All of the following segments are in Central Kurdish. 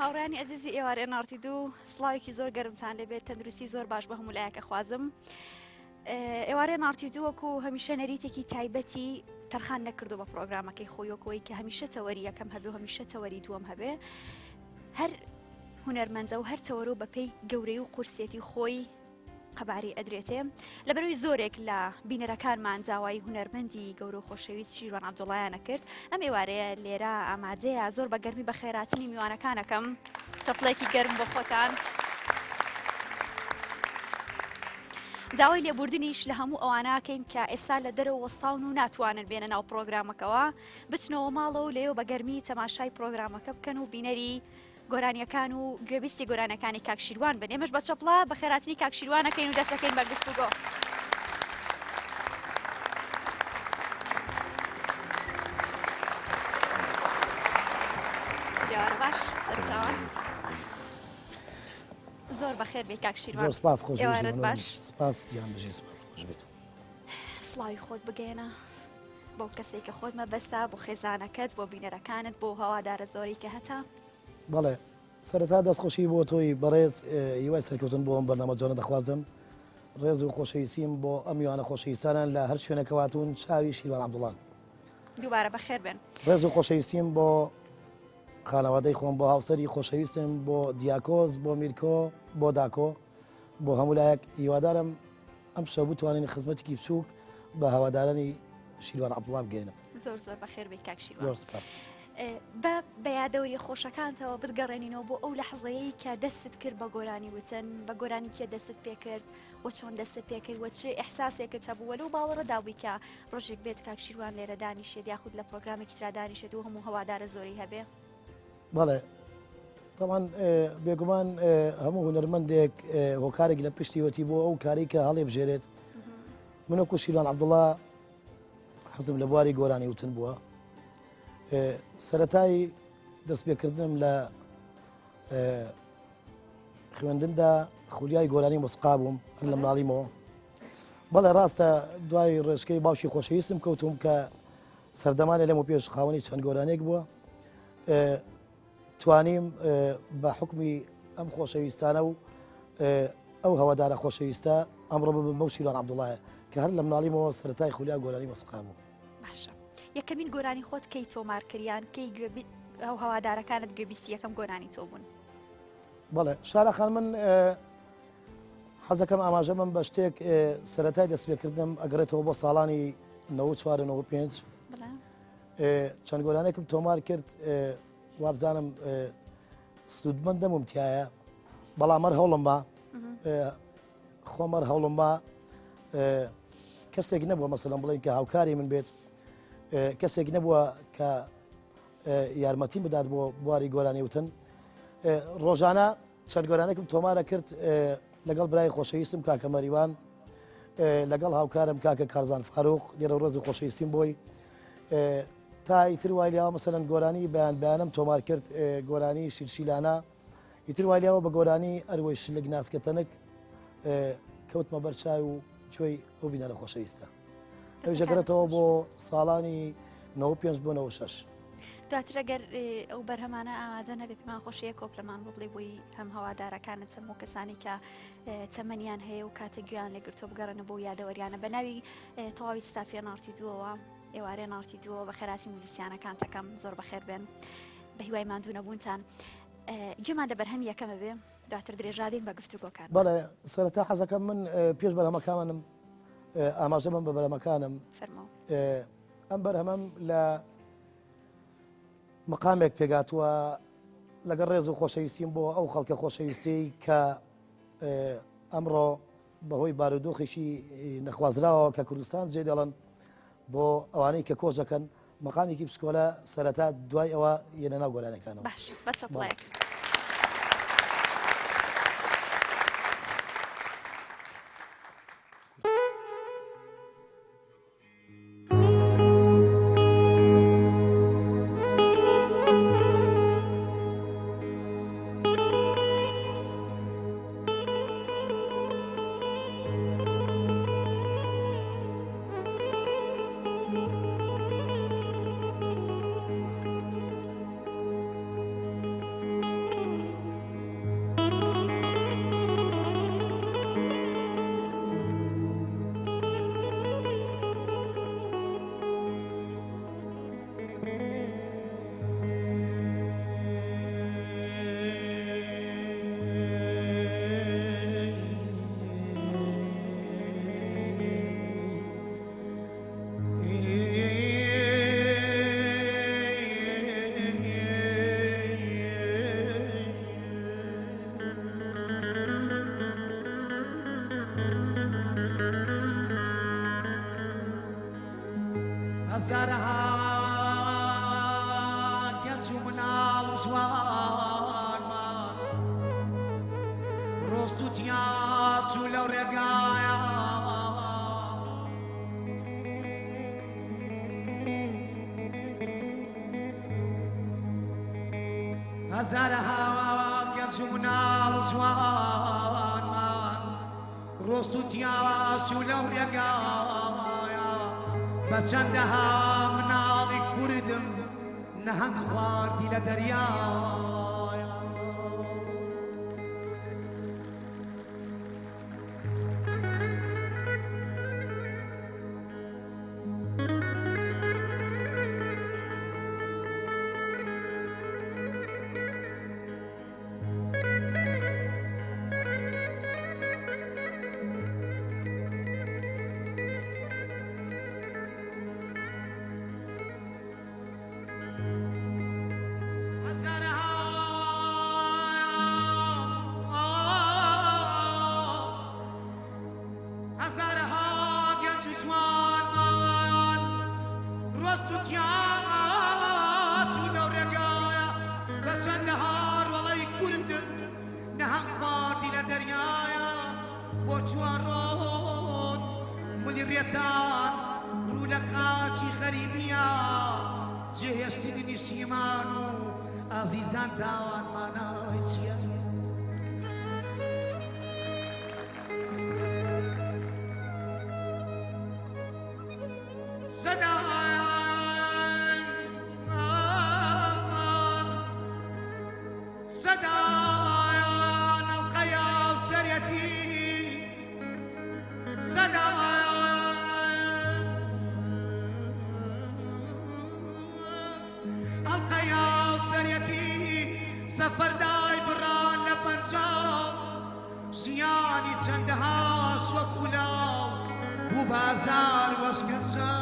هاوڕیانی ئەزیزی ئێوار ئێناڕتی دوو سڵاوێکی زۆر گەرمتان لێبێت تەندروستی زۆر باش بە هەموو لایەکە خوازم ئێوارێ ناڕتی دوو وەکو هەمیشە نەریتێکی تایبەتی تەرخان نەکردو بە پرۆگرامەکەی خۆی وەکەوەی کە هەمیشە تەوەری یەکەم هەبێ و هەمیشە تەوەری دووەم هەبێ هەر هونەرمەندە و هەر تەوەرە و بەپێی گەورەی و قورسێتی خۆی قەبارەی ئەدرێتێ لەبەرەوەی زۆرێک لە بینەرەکانمان داوای هونەرمەندی گەورە و خۆشەویست شیروان عەبدوڵایانە کرد ئەم ئێوارەیە لێرە ئامادەیە زۆر بە گەرمی بەخێراتنی میوانەکانەکەم چەپڵێکی گەرم بۆ خۆتان. داوای لێبوردنیش لە هەموو ئەواناکەین کە ئێستا لە دەرەوە وەستاون و ناتوانن بێنە ناو پرۆگرامەکەوە بچنەوە ماڵەوە و لێو بە گەرمی تەماشای پرۆگرامەکە بکەن و بینەری گۆرانیەکان و گوێبیستی گۆرانەکانی کاک شیروان بن ئێمەش بە چەپڵە بە خێراتنی کاک شیروانەکەین و دەستەکەین بە گفتوگۆ. باش سەرچاوان زۆر بەخێر بێ کاک شیروان زۆر سپاس خۆش ئێوارەت باش سپاس گیان بژی سپاس خۆش بێت سڵاوی خۆت بگەێنە بۆ کەسێک کە خۆت مەبەستە بۆ خێزانەکەت بۆ بینەرەکانت بۆ هەوادارە زۆری کە هەتا بەڵێ سەرەتا دەستخۆشی بۆ تۆی بەڕێز هیوای سەرکەوتن بۆ ئەم بەرنامە جوانە دەخوازم ڕێز و خۆشەویستیم بۆ ئەم میوانە خۆشەویستانان لە هەر شوێنەکە هاتوون چاوی شیروان عەبدوڵان دووبارە بەخێر بێن ڕێز و خۆشەویستیم بۆ خانەوادەی خۆم بۆ هاوسەری خۆشەویستم بۆ دیاکۆز بۆ میرکۆ بۆ داکۆ بۆ هەموو لایەک هیوادارم ئەم شەو بتوانین خزمەتێکی بچووک بە هەوادارانی شیروان عەبدوڵا بگەێنم. زۆر زۆر بەخێر بێی کاک شیروان. زۆر سپاس. بە بە یادەوەریە خۆشەکانتەوە بتگەڕێنینەوە بۆ ئەو لەحزەیەی کە دەستت کرد بە گۆرانی وتن، بە گۆرانی کێ دەستت پێ کرد و چۆن دەستت پێ کرد و چ ئیحساسێکت هەبوو و لەو باوەڕەدا بووی کە ڕۆژێک بێت کاک شیروان لێرە دانیشێت یاخود لە پرۆگرامێکی ترا دانیشێت و هەموو هەوادارە زۆری هەبێ؟ بەڵێ تەبعەن بێگومان هەموو هونەرمەندێک هۆکارێک لە پشتیوەتی بۆ ئەو کاری کە هەڵێ بژێرێت منەکو شیران عەبدوڵا حەزم لە بواری گۆرانی وتن بووە سەتای دەستپێکردنم لە خوێندندا خولیای گۆرانی مۆسقا بووم هەر لە مناڵیمەوە بەڵێ ڕاستە دوای ڕێچکەی باوکی خۆشەویستم کەوتوم کە سەردەمانێ لەمە پێش خاوەنی چەند گۆرانێک بووە توانیم بە حکمی ئەم خۆشەویستانە و ئەو هەوادارە خۆشەویستە ئەمڕۆ ببم بەو شیروان عەبدوڵایە کە هەر لە مناڵیمەوە سەرەتای خولیا گۆرانی مۆسیقا بوو. باشە یەکەمین گۆرانی خۆت کەی تۆمار کریان کەی گوێ ئەو هەوادارەکانت گوێبیستی یەکەم گۆرانی تۆ بوون؟ بەڵێ شارە خان من حەزەکەم ئاماژە بم بە شتێک سەرەتای دەستپێکردنم ئەگەڕێتەوە بۆ ساڵانی 94 95 چەند گۆرانێکم تۆمار کرد وابزانم سوودمەند دەموم تایە بەڵام هەر هەوڵم با خۆمەر هەوڵم با کەسێک نەبووە مەسەلەن بڵێن کە هاوکاری من بێت کەسێک نەبووە کە یارمەتیم بدات بۆ بواری گۆرانی وتن ڕۆژانە چەند گۆرانێکم تۆمارە کرد لەگەڵ برای خۆشەویستم کاکە مەریوان لەگەڵ هاوکارم کاکە کارزان فاروق لێرە ڕێز و خۆشەویستیم بۆی تا ئیتر وای لێوە مەسەلەن گۆرانی بەیان بەیانم تۆمار کرد گۆرانی شیرشیلانە ئیتر وای لێوە بە گۆرانی ئەروەی شلک ناسکە تەنک کەوتمە بەر چاو و گوێی ئەو بینەرە خۆشەویستە ئەویش ئەگەڕێتەوە بۆ ساڵانی 95 بۆ 96. دواتر ئەگەر ئەو بەرهەمانە ئامادە نەبێ پێمان خۆشە یەک کۆپلەمان بۆ بڵێ بۆی هەم هەوادارەکانت هەموو کەسانی کە تەمەنیان هەیە و کاتێک گوێیان لێگرتووە بگەڕێنە بۆ یادەوەریانە بە ناوی تەواوی ستافی ناڕتی دووەوە ئێوارێ ناڕتی دووەوە بە خێراتی موزیسیانەکان تەکەم زۆر بەخێر بێن بە هیوای ماندوو نەبوونتان گوێمان لە بەرهەمی یەکەمە بێ دواتر درێژادین بە گفتوگۆکان. بەڵێ سەرەتا حەزەکەم من پێش بەرهەمەکانم ئاماژە بم بە بەرهەمەکانم فەرموو. ئەم بەرهەمەم لە مقامێک پێگاتووە لەگەڵ ڕێز و خۆشەویستیم بۆ ئەو خەڵکە خۆشەویستی کە ئەمڕۆ بەهۆی بارودۆخێکی نەخوازراوە کە کوردستان جێ دەڵن بۆ ئەوانەی کە کۆچەکەن مقامێکی بچکۆلە سەرەتا دوای ئەوە یەنە ناو گۆرانەکانەوە. باش بە چەپڵەیەک. هەزارەها گەنج و مناڵ و جوانمان ڕۆست و تیا چوو لەو ڕێگایە. هەزارەها گەنج و مناڵ و جوانمان ڕۆست و تیاش و لەو ڕێگایە بە چەندەها مناڵی کوردم نەهەنگ خواردی لە دەریایە. هەزارەها گەنج و جوانمان ڕۆست و تیا چوون لەو ڕێگایە بە چەندەها ڕۆڵەی کوردن نەهەنگ خواردی لە دەریایە بۆ چوارڕۆن ملی ڕێتان ڕوو لە خاکی غەریبیە جێهێشتنی نیشتیمان و ئازیزان تاوان مانای چییە؟ سەدان ئەڵقەیە و سەرەتی سەدان ئەڵقەیە و سەرەتی سەفەردای بڕان لە پەنجا ژیانی چەندەها شوە خولاو بوو بازار وەشکەنجە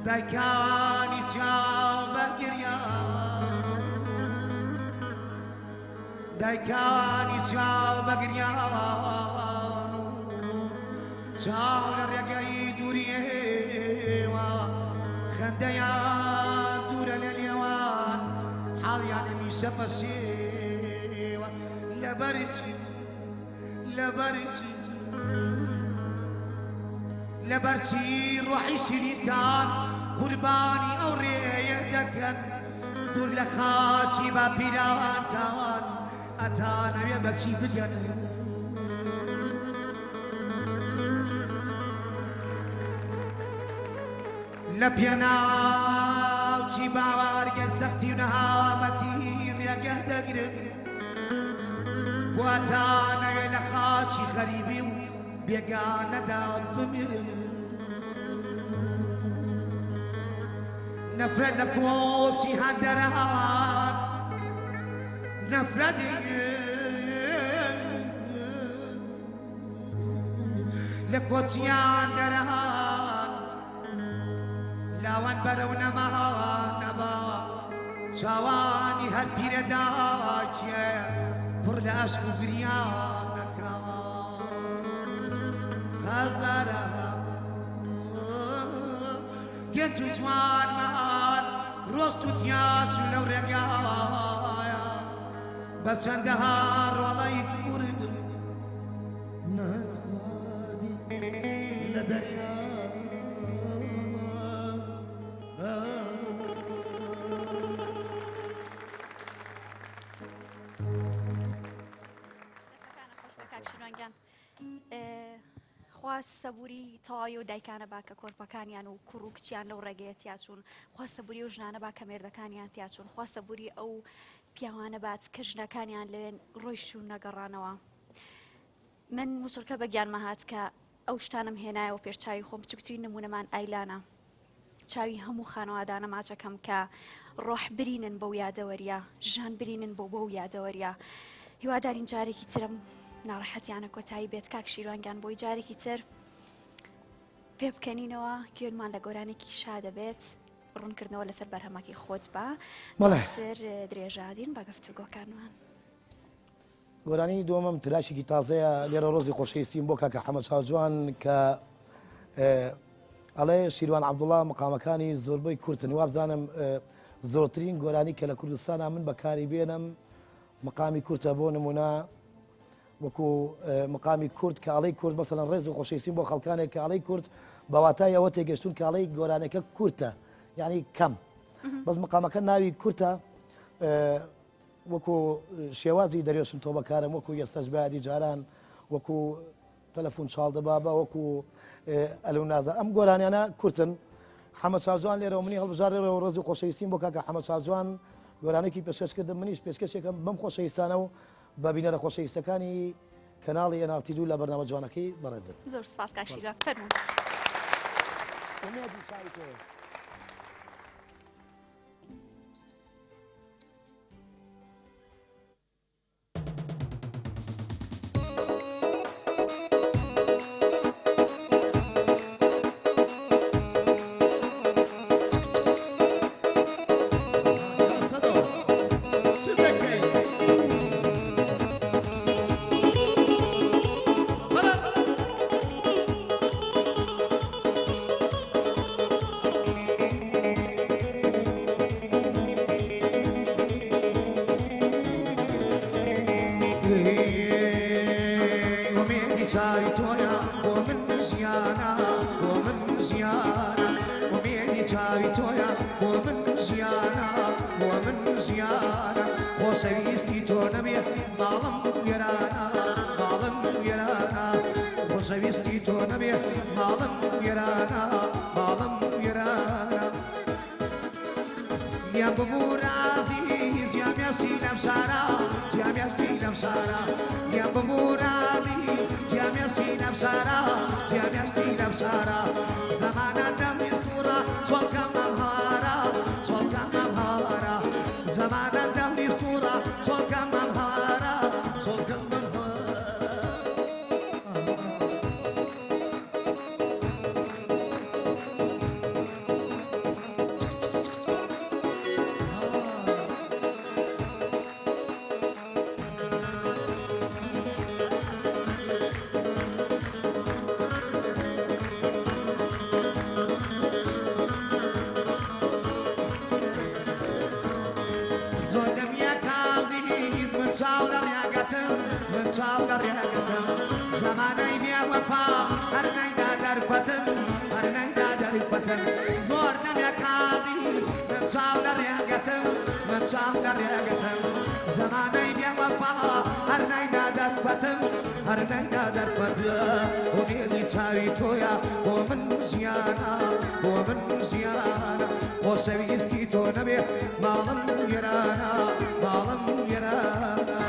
دایکانی چاو بە گریان دایکانی چاو بە گریان و چاو لە ڕێگەی دووریەوە خەندەیان دوورە لە لێوان حاڵیان هەمیشە پەشێوە لەبەرچی لەبەرچی لەبەرچی ڕۆحی شیرینتان قوربانی ئەو ڕێیە دەکەن دوور لە خاکی باپیرانتان ئەتانەوێ بەچی بگەن؟ لە پێناو چی باوارگە سەختی و نەهامەتی ڕێگە دەگرن بۆ ئەتانەوێ لە خاکی غەریبی و بێگانەدا بمرن نەفرەت لە کۆشی هەندەران نەفرەت لە کۆچیان دەران لاوان بەرەو نەمان نەبا چاوانی هەر پیرەداکێ پڕ لە ئەشک و گریانەکە هەزارە گەنج و جوانمان ڕۆست و تیاش لەو ڕێگایە بە چەندەها ڕۆڵەی کورد نان خواردی لە دەریا. خوا سەبوری تەواوی و دایکانە با کە کۆرپەکانیان و کوڕ و کچیان لەو ڕێگەیە تیاچوون خوا سەبوری و ژنانە با کە مێردەکانیان تیاچوون خوا سەبوری ئەو پیاوانە بات کە ژنەکانیان لەوێن ڕۆیشتوون نەگەڕانەوە. من موچڕکە بە گیانما هات کە ئەو شتانەم هێنایەوە پێش چاوی خۆم بچوکترین نمونەمان ئایلانە چاوی هەموو خانەوادانە ماچەکەم کە ڕۆح برینن بەو یادەوەریە ژان برینن بۆ بەو یادەوەریە هیوادارین جارێکی ترم ناڕەحەتیانە کۆتایی بێت کاک شیروانگیان بۆی جارێکی تر پێ بکەنینەوە گوێمان لە گۆرانێکی شا دەبێت ڕوونکردنەوە لەسەر بەرهەمەکەی خۆت بە تر درێژادین بە گفتوگۆکانمان. گۆرانی دووەمم تراشێکی تازەیە لێرە ڕۆزی خۆشەویستیم بۆ کاکە حەمە چاوجوان کە ئەڵێ شیروان عەبدوڵا مقامەکانی زۆربەی کورتن وابزانم زۆرترین گۆرانی کە لە کوردستانا من بەکاری بێنم مقامی کورتە بۆ نمونە وەکو مقامی کورد کە ئەڵێی کورد مەسەلەن ڕێز و خۆشەویستیم بۆ خەڵکانێک کە ئەڵێی کورد بە واتای ئەوە تێگەشتون کە ئەڵێی گۆرانەکە کورتە یعنی کەم بەس مقامەکە ناوی کورتە وەکو شێوازی دەرێشم تۆ بەکارم وەکو یەستەش بادی جاران وەکو تەلەفون چاڵ دەبابە وەکو ئەلو نازار ئەم گۆرانیانە کورتن حەمە چاوجوان لێرەوە منی هەڵبژارێەوە ڕێز و خۆشەویستیم بۆ کاکە حەمە چاوجوان گۆرانێکی پێشکەش کردم منیش پێشکەشێکم بەم خۆشەویستانە و بە بینەرە خۆشەویستەکانی کەناڵی NRT دوو لە بەرنامە جوانەکەی بەڕێزت. زۆر سپاس کاک شیروان فەرموون. ئومێدی چاوی تۆیە. خۆشەویستی تۆ نەبێ ماڵم وێرانە ماڵم وێرانە خۆشەویستی تۆ نەبێ ماڵم وێرانە ماڵم وێرانە لێم ببوورە ئازیز جیامێستی لەم شارە جیامێستی لەم شارە لێم ببوورە ئازیز جیامێستی لەم شارە جیامێستی لەم شارە زەمانە دەمی سوورە چۆڵکەم ئەم هارە چۆڵکەم ئەم هارە زەمانە دەمی سوورە چۆڵکەم ئەم هارە چۆڵکەم ئەم هارە. زۆر دەمیە کازیز من چاو لە ڕێگەتم من چاو لە ڕێگەتم زەمانەی بێ وەفا هەر نەیدا دەرفەتم هەر نەیدا دەرفەتم زۆر دەمێ کازیز من چاو لە ڕێگەتم من چاو لە ڕێگەتم زەمانەی بێ وەفا هەر نەیدا دەرفەتم هەر نەیدا دەرفەتم ئومێدی چاوی تۆیە بۆ من ژیانە بۆ من ژیانە خۆشەویستی تۆ نەبێ ماڵم وێرانە ماڵم وێرانە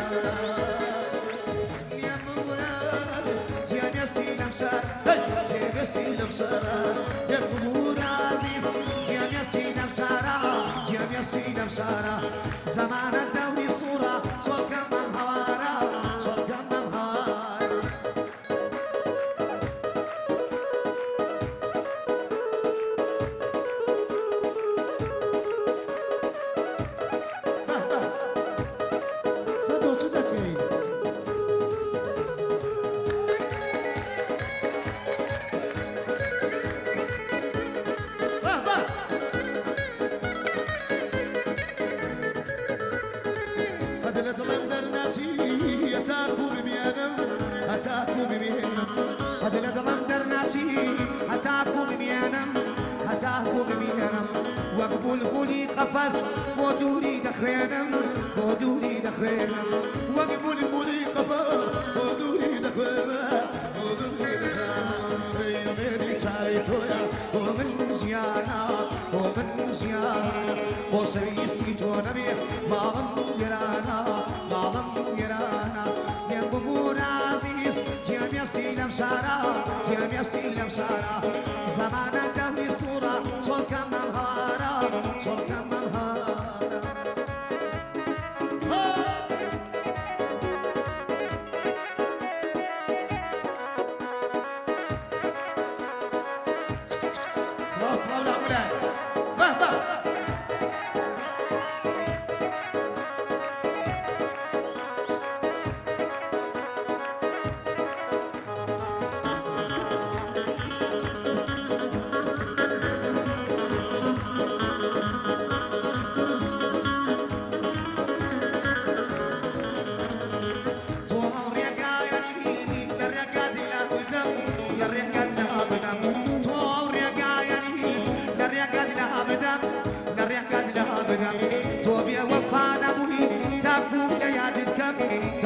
زەمانە دەوری سوورە چۆڵکەم بەم هەوارە چۆڵکەم بەم هەوارە. سەدۆ چ دەکەی؟ قەت لە دڵم دەرناچی هەتاکو بمێنم هەتاکو بمێنم قەت لە دڵم دەرناچی هەتاکو بمێنم هەتاکو بمێنم وەک بولبولی قەفەس بۆ دووری دەخوێنم بۆ دووری دەخوێنم وەک بولبولی قەفەس بۆ دووری دەخوێنم بۆ دووری دەخوێنم ئەی ئومێدی چاوی تۆیە بۆ من ژیانە بۆ من ژیانە خۆشەویستی تۆ نەبێ ماڵم وێرانە ماڵم وێرانە لێم ببوورە ئازیز جێمێستی لەم شارە جێمێستی لەم شارە زەمانە دەوری سوورە چۆڵکەم ئەم هارە چۆڵکەم ئەم هارە. سڵاو سڵاو لە هەموو لایەک بە بە.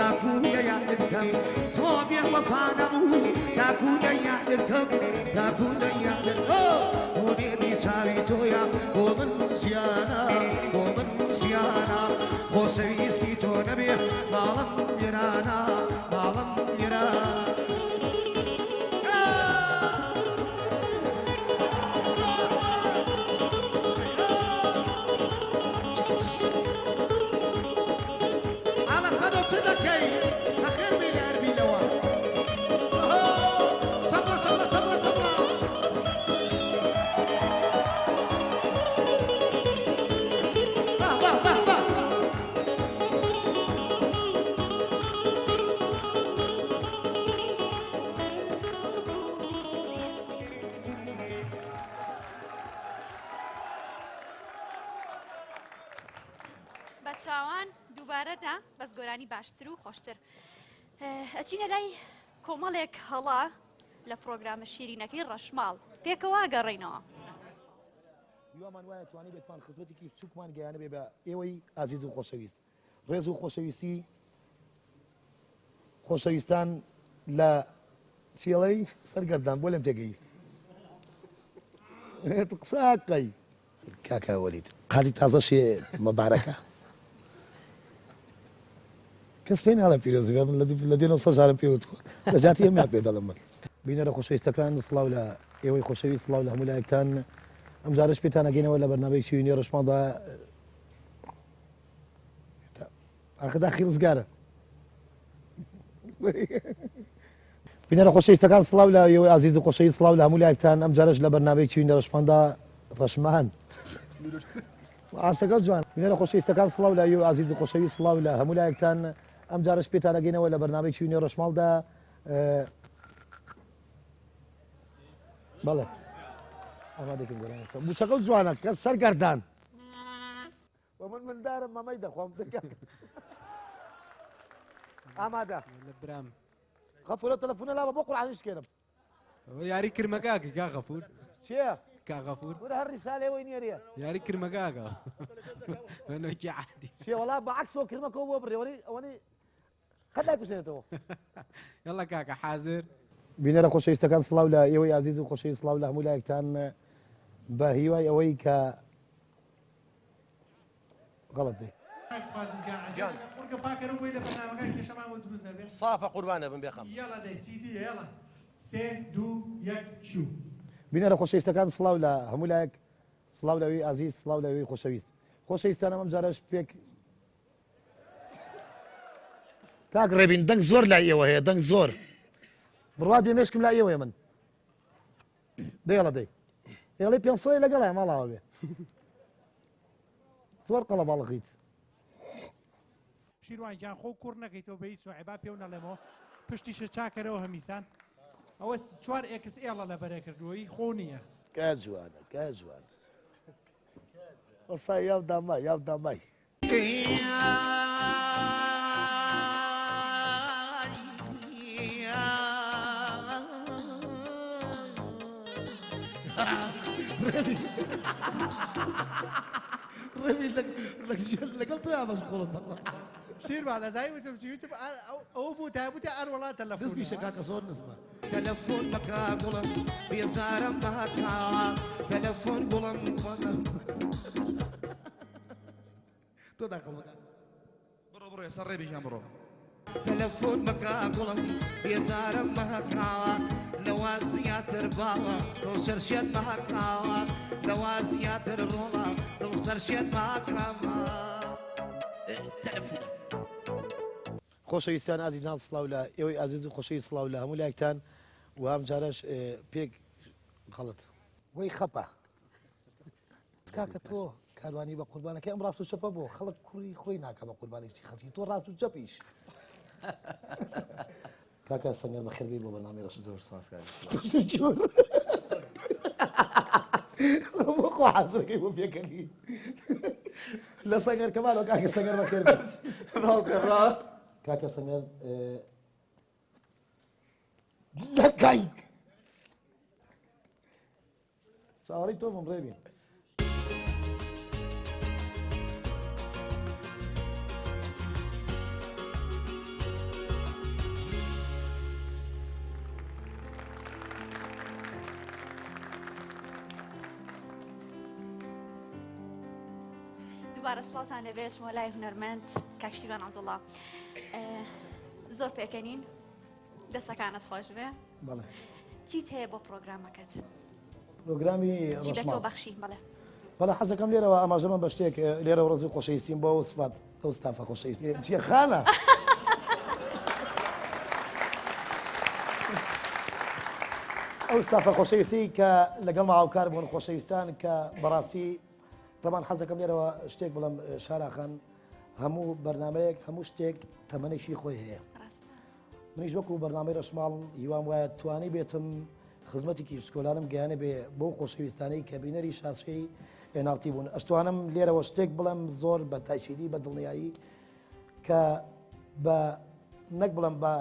تاکو لە یادت کەم تۆ بێ وەفا نەبووی تاکو لە یادت کەم تاکو لە یادت ئومێدی چاوی تۆیە بۆ من زیانە بۆ من زیانە خۆشەویستی تۆ نەبێ ماڵم وێرانە ماڵم وێرانە. ئاڵە سەدۆ چ دەکەی بەخێر بێی لە ئەربیلەوە چەپڵە چەپڵە چەپڵە چەپڵە. بە بە بە بە. بە چاوان دووبارە نا بەس گۆرانی باشتر و خۆشتر ئەچینە لای کۆمەڵێک هەڵا لە پرۆگرامە شیرینەکەی ڕەشماڵ پێکەوە گەڕینەوە. هیوامان وایە توانی بێتمان خزمەتێکی بچووکمان گەیانە بێ بە ئێوەی ئازیز و خۆشەویست ڕێز و خۆشەویستی خۆشەویستان لە چیڵەی سەرگەردان بۆ لەم تێگەی قساقەی کاکە وەلید قالی تازەشێ مەبارەکە کەس پێی ناڵێ پیرۆز بێ من لە دێنەوە سە جارم پێ وتووە لە جاتی ئەمیان پێ دەڵێم من. بینەرە خۆشەویستەکان سڵاو لە ئێوەی خۆشەویست سڵاو لە هەموو لایەکتان ئەم جارەش پێتان ئەگەینەوە لە بەرنامەی چووی نوێ ڕەشماڵدا ئاخر داخی ڕزگارە بینەرە خۆشەویستەکان سڵاو لە ئێوەی ئازیز و خۆشەویست سڵاو لە هەموو لایەکتان ئەم جارەش لە بەرنامەی چووی ڕەشماندا ڕەشمان ئاستەکە جوان بینەرە خۆشەویستەکان سڵاو لە ئێوەی ئازیز و خۆشەویست سڵاو لە هەموو لایەکتان ئەم جارەش پێتان ئەگەینەوە لە بەرنامەی چووی ڕەشماڵدا بەڵێ ئامادەکەم گۆرانیەکە بوچەکە جوانە کە سەرگەردان و من مندارم مەمەی دەخۆم ئامادە لە برام غەفورە تەلەفونە لاوە بۆ قورعانی شکێنم یاری کرمەکاکە کا غەفور چیە کا غەفور وەرە هەر ڕیسالەی وەی نیەریە یاری کرمەکاکە نۆکی عادی چیە وەڵا بە عەکسەوە کرمەکەوە بۆ بڕێ وەنی ئەوەنی قەت نایکوژێنێتەوە. یەڵا کاکە حازر. بینەرە خۆشەویستەکان سڵاو لە ئێوەی ئازیز و خۆشەویست سڵاو لە هەموو لایەکتان بە هیوای ئەوەی کە غەڵەت بێ. سافە قوربانە بم بێخەم. بینەرە خۆشەویستەکان سڵاو لە هەموو لایەک سڵاو لە ئێوەی ئازیز سڵاو لە ئێوەی خۆشەویست خۆشەویستانم ئەم جارەش پێک کاک ڕێبین دەنگ زۆر لای ئێوە هەیە دەنگ زۆر بڕوات بێ مێشکم لای ئێوەیە من دەیڵە دەی ئێڵی پێ سەی لەگەڵ ماڵاوە بێ زۆر قەڵەباڵغیت شیروان گیان خۆ کوڕ نەکەیتەوە بە هیچ نوعێ با پێو نەڵێمەوە پشتیشە چاکەرەوە هەمیسان ئەوە چوار ئێکس ئێڵە لەبەرێ کردووە هی خۆ نییە. کە جوانە کە جوانە وەسا یاو دامای یاو دامای. ڕێبی لەگەڵ تۆ مەشغوڵم بە قورعان. شیروان ئەزانی وتم چی وتم ئەو بوو تا بوتە ئەر وەڵا تەلەفۆن نزمیشە کاکە زۆر نزمە. تەلەفۆن مەکە گوڵم بێزارم مەکە تەلەفۆن گوڵم تۆ داخڵ بکە. بڕۆ بڕۆ ئێستا ڕێبی گیان بڕۆ. تەلەفۆن مەکە گوڵم بێزارم مەکە لەوە زیاتر باوە دڵ سەرشێت مەکە لەوە زیاتر ڕۆڵە دڵ سەرشێت مەکە تەلەفۆن. خۆشەویستان ئازیزان سڵاو لە ئێوەی ئازیز و خۆشەویست سڵاو لە هەموو لایەکتان و ئەم جارەش پێک غەڵت وەی خەپە کاکە تۆ کاروانی بە قوربانەکەی ئەم ڕاست و چەپە بۆ خەڵک کوڕی خۆی ناکە بە قوربانی چی خەڵکی تۆ ڕاست و چەپیش کاکە سەنگەر بەخێر بێی بۆ بەرنامەی ڕەش زۆر سپاس کاک بۆ خۆ حازرەکەی بۆ پێکەنی لە سەنگەر کەمالەوە کاکە سەنگەر بەخێر بێت کاکە سەنگەر دەکەی چاوەڕێی تۆ بم ڕێبین. دووبارە سڵاوتان لێبێ ئەچمەوە لای هونەرمەند کاک شیروان عەبدوڵڵا زۆر پێکەنین دەسەکانت خۆش بێ بەڵێ چیت هەیە بۆ پرۆگرامەکەت پرۆگرامی چی لە تۆ بەخشی بەڵێ بەڵێ حەزەکەم لێرەوە ئاماژەمە بە شتێک لێرەوە ڕێز و خۆشەویستیم بۆ سپات ئەو ستافە خۆشەویستی چیە خانە ئەو ستافە خۆشەویستی کە لەگەڵ هاوکار بوون خۆشەویستان کە بەڕاستی تەمان حەزەکەم لێرەوە شتێک بڵم شاراخان هەموو بەرنمەیەک هەموو شتێک تەمەنێکی خۆی هەیە منیش وەکو بەرنامەی ڕەشماڵ هیوام وایە توانی بێتم خزمەتێکی بچکۆلانم گەیانە بێ بۆ خۆشەویستانەی کە بینەری شاشەی NRT بوون ئەشتوانم لێرەوە شتێک بڵێم زۆر بە تاکیدی بە دڵنیایی کە بە نەک بڵێم بە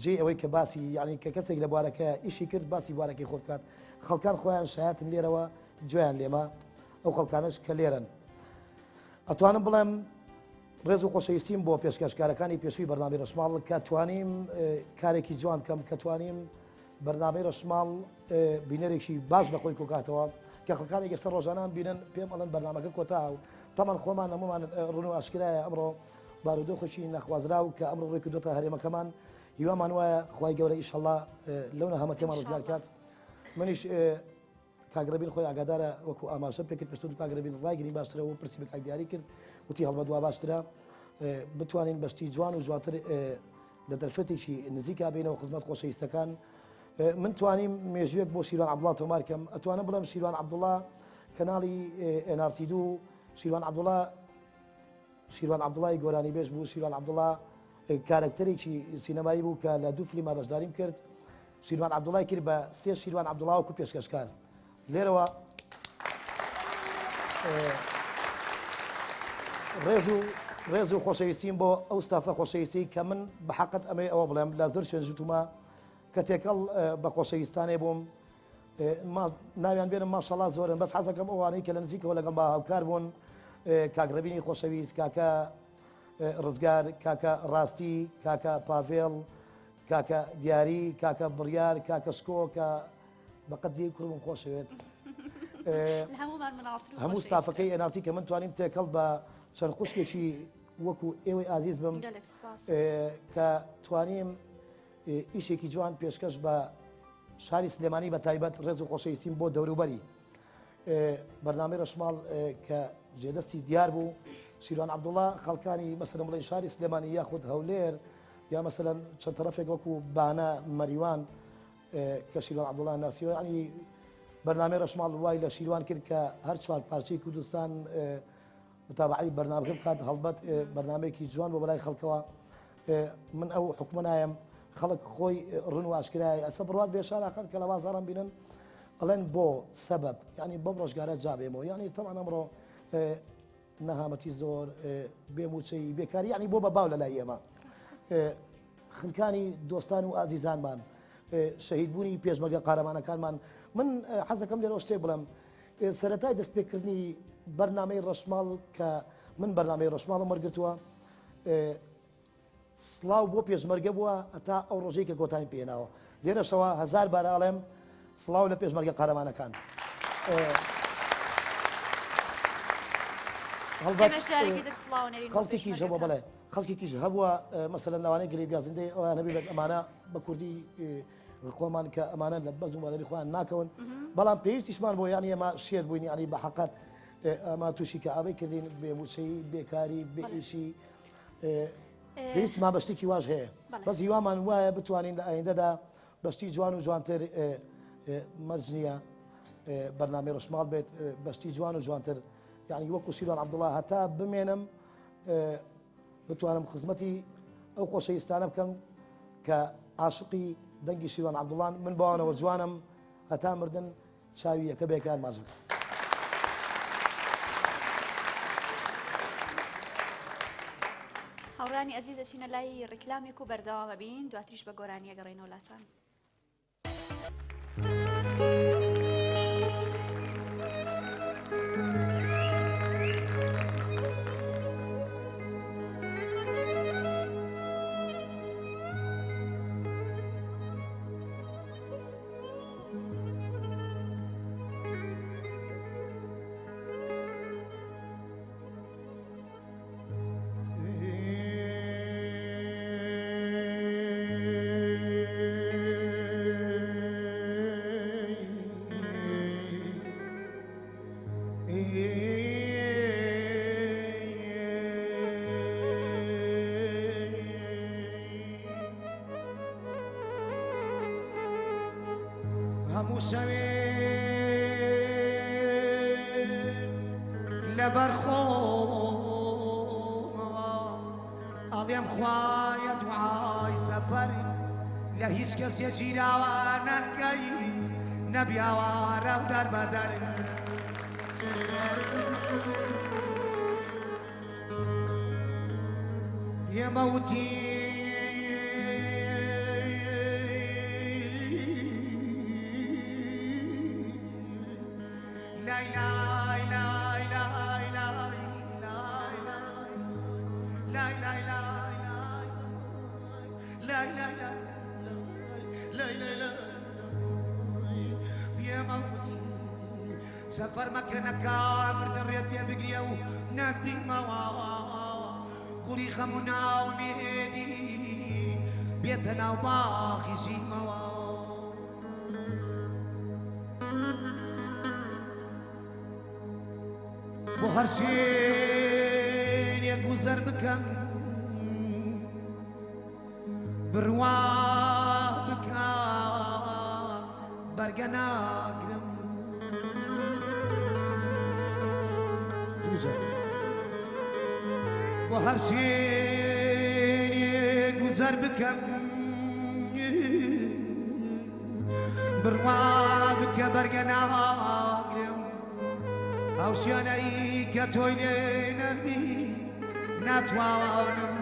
جێ ئەوەی کە باسی یعنی کە کەسێک لە بوارەکە ئیشی کرد باسی بوارەکەی خۆ بکات خەڵکان خۆیان شایەتن لێرەوە گوێیان لێمە ئەو خەڵکانش کە لێرن ئەتوانم بڵێم ڕێز و خۆشەویستیم بۆ پێشکەشکارەکانی پێشووی بەرنامەی ڕەشماڵ کە توانیم کارێکی جوان بکەم کە توانیم بەرنامەی ڕەشماڵ بینەرێکی باش لە خۆی کۆکاتەوە کە خەڵکانێک ئێستا ڕۆژانان بینن پێم ئەڵەن بەرنامەکە کۆتا و تەمان خۆمان هەمومان ڕون و ئاشکرایە ئەمڕۆ بارودۆخێکی نەخوازراو کە ئەمڕۆ ڕووی کردوتە هەرێمەکەمان هیوامان وایە خوای گەورە ئیشەڵا لەو نەهامەتیەمان ڕزگار کات منیش کاک ڕێبین خۆی ئاگادارە وەکو ئاماژەم پێکرد پێشتر کاک ڕێبین ڕایگرین باشترە و پرسی بە کاک دیاری کرد وتی هەڵبەت وا باشترە بتوانین بەشتی جوان و جواتر لە دەرفەتێکی نزیکا بینەوە خزمەت خۆشەویستەکان من توانیم مێژوویەک بۆ شیروان عەبدوڵا تۆمار کەم ئەتوانم بڵێم شیروان عەبدوڵا کەناڵی NRT دوو شیروان عەبدوڵا شیروان عەبدوڵای گۆرانیبێژ بوو شیروان عەبدوڵا کارەکتەرێکی سینەمایی بوو کە لە دوو فلیما بەشداریم کرد شیروان عەبدوڵای کرد بە سێ شیروان عەبدوڵا وەکو پێشکەشکار لێرەوە ڕێز و ڕێز و خۆشەویستیم بۆ ئەو ستافە خۆشەویستی کە من بە حەقت ئەمەی ئەوە بڵێم لە زۆر شوێن ژوتومە کە تێکەڵ بە خۆشەویستانێ بووم ناویان بێنم ماشەڵا زۆرن بەس حەزەکەم ئەوانەی کە لە نزیکەوە لەگەڵ با هاوکار بوون کاک ڕێبینی خۆشەویست کاکە ڕزگار کاکە ڕاستی کاکە پاڤێڵ کاکە دیاری کاکە بڕیار کاکە شکۆ کە بەقەت دی کوڕم خۆشەوێت هەموو ستافەکەی NRT کە من توانیم تێکەڵ بە چەند خوشکێکی وەکو ئێوەی ئازیز بم کە توانیم ئیشێکی جوان پێشکەش بە شاری سلێمانی بە تایبەت ڕێز و خۆشەویستیم بۆ دەوروبەری بەرنامەی ڕەشماڵ کە جێدەستی دیار بوو شیروان عەبدوڵا خەڵکانی مەسەلەن بڵێن شاری سلێمانی یاخود هەولێر یا مەسەلەن چەند تەرەفێک وەکو بانە مەریوان کە شیروان عەبدوڵا ناسیوە ینی بەرنامەی ڕەشماڵ وای لە شیروان کرد کە هەر چوار پارچەی کوردستان متابعەی بەرنامەکە بکات هەڵبەت بەرنامەیەکی جوان بۆ بەلای خەڵکەوە من ئەو حکومە نایەم خەڵک خۆی ڕون و ئاشکرایە ئەسە بڕوات بێ شاراخان کە لە بازاڕم بینن ئەڵێن بۆ سەبەب یعنی بەم ڕۆژگارە جابێمەوە یعنی تەمان ئەمڕۆ نەهامەتی زۆر بێ موچەی بێکاری یعنی بۆ بە باو لە لای ئێمە خنکانی دۆستان و ئازیزانمان شەهیدبوونی پێشمەرگە قارەمانەکانمان من حەزەکەم لێرەوە شتێک بڵێم سەرەتای دەستپێکردنی بەرنامەی ڕەشماڵ کە من بەرنامەی ڕەشماڵم وەرگتووە سڵاو بۆ پێشمەرگە بووە هەتا ئەو ڕۆژەی کە کۆتایم پێناوە لێرەشەوە هەزار بارە ئەڵێم سڵاو لە پێشمەرگە قارەمانەکان خەڵکێکیش هەبووە بڵێ خەڵکێکیش هەبووە مەسەلەن لەوانەیە گرێ گازندەی ئەویان هەبێت ئەمانە بە کوردی خۆمان کە ئەمانە لە بەزم وادەری خۆیان ناکەون بەڵام پێویستیشمان بۆ یانی ئێمە شێت بووین یانی بە حەقەت ئەمە تووشی کە ئابەی کردین بێ موچەی بێکاری بێ ئیشی پێویستمان بە شتێکی واش هەیە بەس هیوامان وایە بتوانین لە ئایندەدا بەشتی جوان و جوانتر مەرج نییە بەرنامەی ڕەشماڵ بێت بەشتی جوان و جوانتر یعنی وەکو سیروان عەبدوڵا هەتا بمێنم بتوانم خزمەتی ئەو خۆشەویستانە بکەم کە عاشقی دەنگی شیروان عەبدوڵان من بەوانەوە جوانم هەتا مردن چاوی یەکە بێکار ماچەکە. هاوڕانی ئەزیز ئەچینە لای ڕیکلامێک و بەردەوامە بین دواتریش بە گۆرانیە گەڕێنەوە لاتان. هەموو شەوێ لەبەر خۆمەوە ئەڵێم خوایە دوعای سەفەر لە هیچ کەسێ گیراوە نەکەی نەبیاوارە و دەربەدەر. پێمە وتی لای لای لای لای لای لای لای لای لای لای لای لای لای لای لای پێمە وتی سەفەر مەکە نەکا مردن ڕێت پێ بگرێ و نەتبینمەوە گوڵی خەم و ناومێدی بێتە ناو باخی ژینمەوە. بۆ هەر شوێنێک گوزەر بکەم بڕوا بکە بەرگە ناگرم. بۆ هەر شوێنێک گوزەر بکەم بڕوا بکە بەرگە ناگرم. ئەو شوێنەی کە تۆی لێ نەبی ناتوانم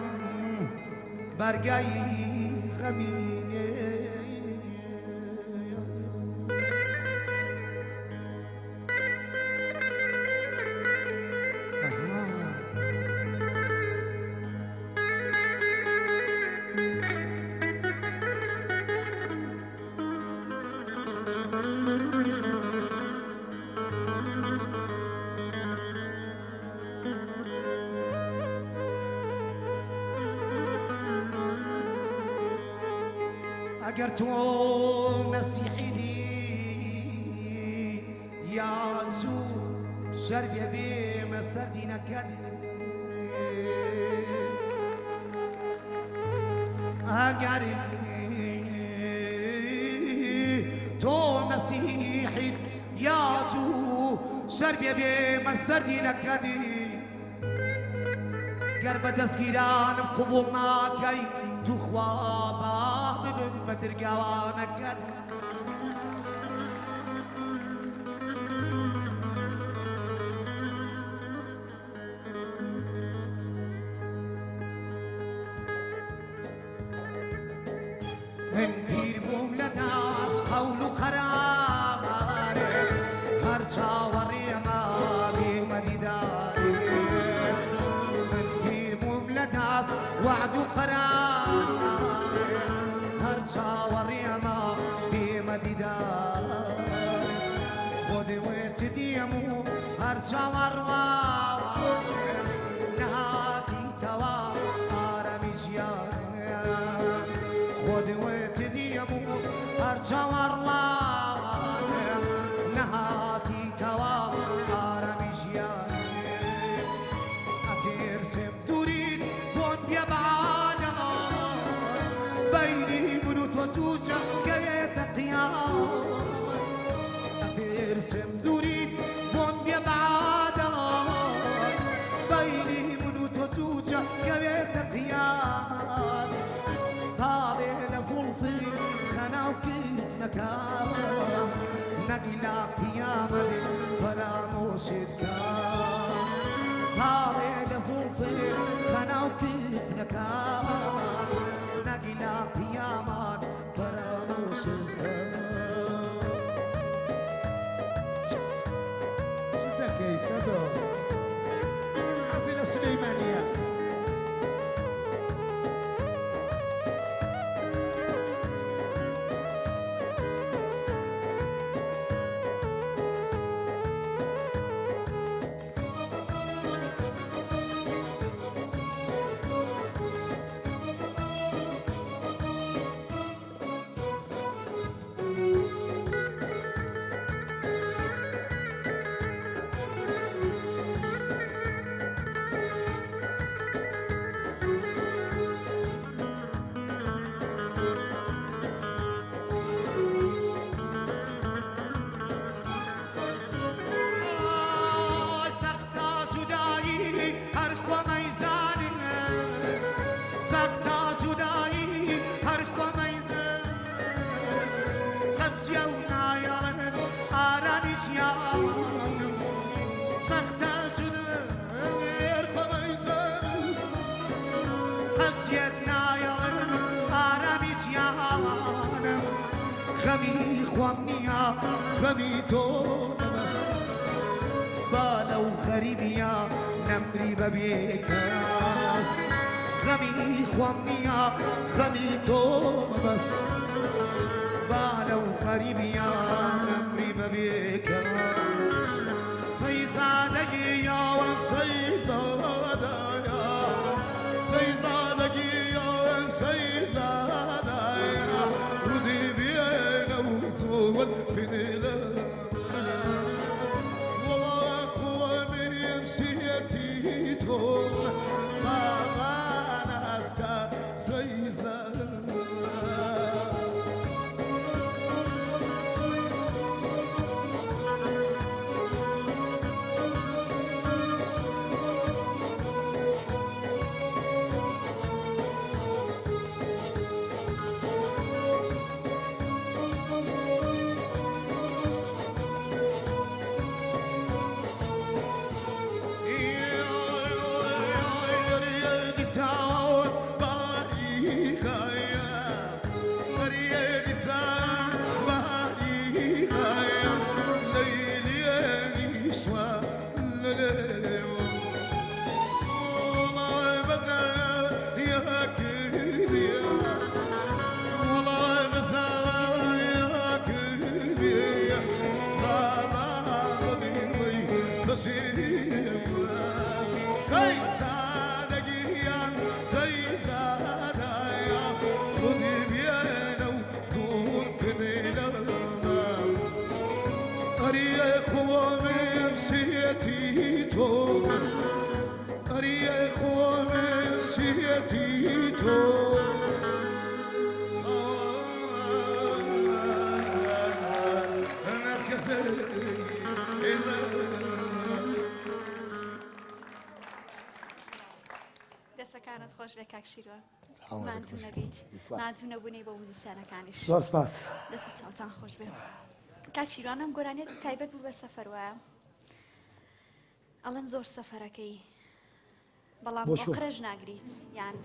بەرگەی غەمی ئەگەر تۆ مەسیحیدی یان زوو شەربێ بێمە سەر دینەکەت ئەگەر تۆ مەسیحیت یا زوو شەربێ بێمە سەر دینەکەت گەر بە دەستگیرانم قبوڵ ناکەی توخوا با ببم بە درگاوانەکەت. من پیر بووم لە داس قەول و قەرارێ هەر چاوەڕێمە بێمە دیدارێ. من پیر بووم لە داس وەعد و قەرارێ هەر چاوەڕێمە بێمە دیدارێ. خۆ دێوت دێم و هەر چاوەڕوانم نەهاتیتەوە ئارامی ژیانم. خۆ دێوت دێم و هەر چاوەڕوانم نەهاتیتەوە ئارامی ژیانم. ئەترسم دووریت بۆم بێ بەعادات بەینی من و تۆ جووجە گەیێتە قیامەت. ئەترسم دووریت بۆم بێ بەعادات بەینی من و تۆ جووجە گەوێتە قیامەت. تاڵێ لە زوڵفی خەنا و کیف نەکام نەگی لە قیامەت فەرامۆشت کام. تاڵێ لە زوڵفی خەنا و کیف نەکام نەگی لە قیامەت فەرامۆشت کام. دەکەی سەدۆ حەزی لە سلەیمانیە. حەزیە و نایەڵن ئارامی ژیانم سەختە ژنێر خۆمەیتن حەزیەت نایەڵن ئارامی ژیانم خەمی خۆم نییە خەمی تۆ بەس با لەو غەریبیە نەمری بە بێکەس خەمی خۆم نییە خەمی تۆ بەس با لەو غەریبیە نەمری بە بێکەس سەیزادەگی یاوە سەیزادەیا سەیزادەگی یاوە سەیزادەیا ودی بێنە و زووت فنیلە وەڵا خۆمیم سیەتی تۆ بامان ئەسکا سەیزادە. دەسەکانت خۆش بێ کاک شیروان ماندوو نەبیت ماندوو نەبوونەی بۆ موزیسیانەکانیش زۆر سپاس دەست چاوتان خۆش بێ کاک شیروان ئەم گۆرانیەت تایبەت بوو بە سەفەر وایە ئەڵێن زۆر سەفەرەکەی بەڵام بۆ چۆ؟ ئۆقرەش ناگریت یان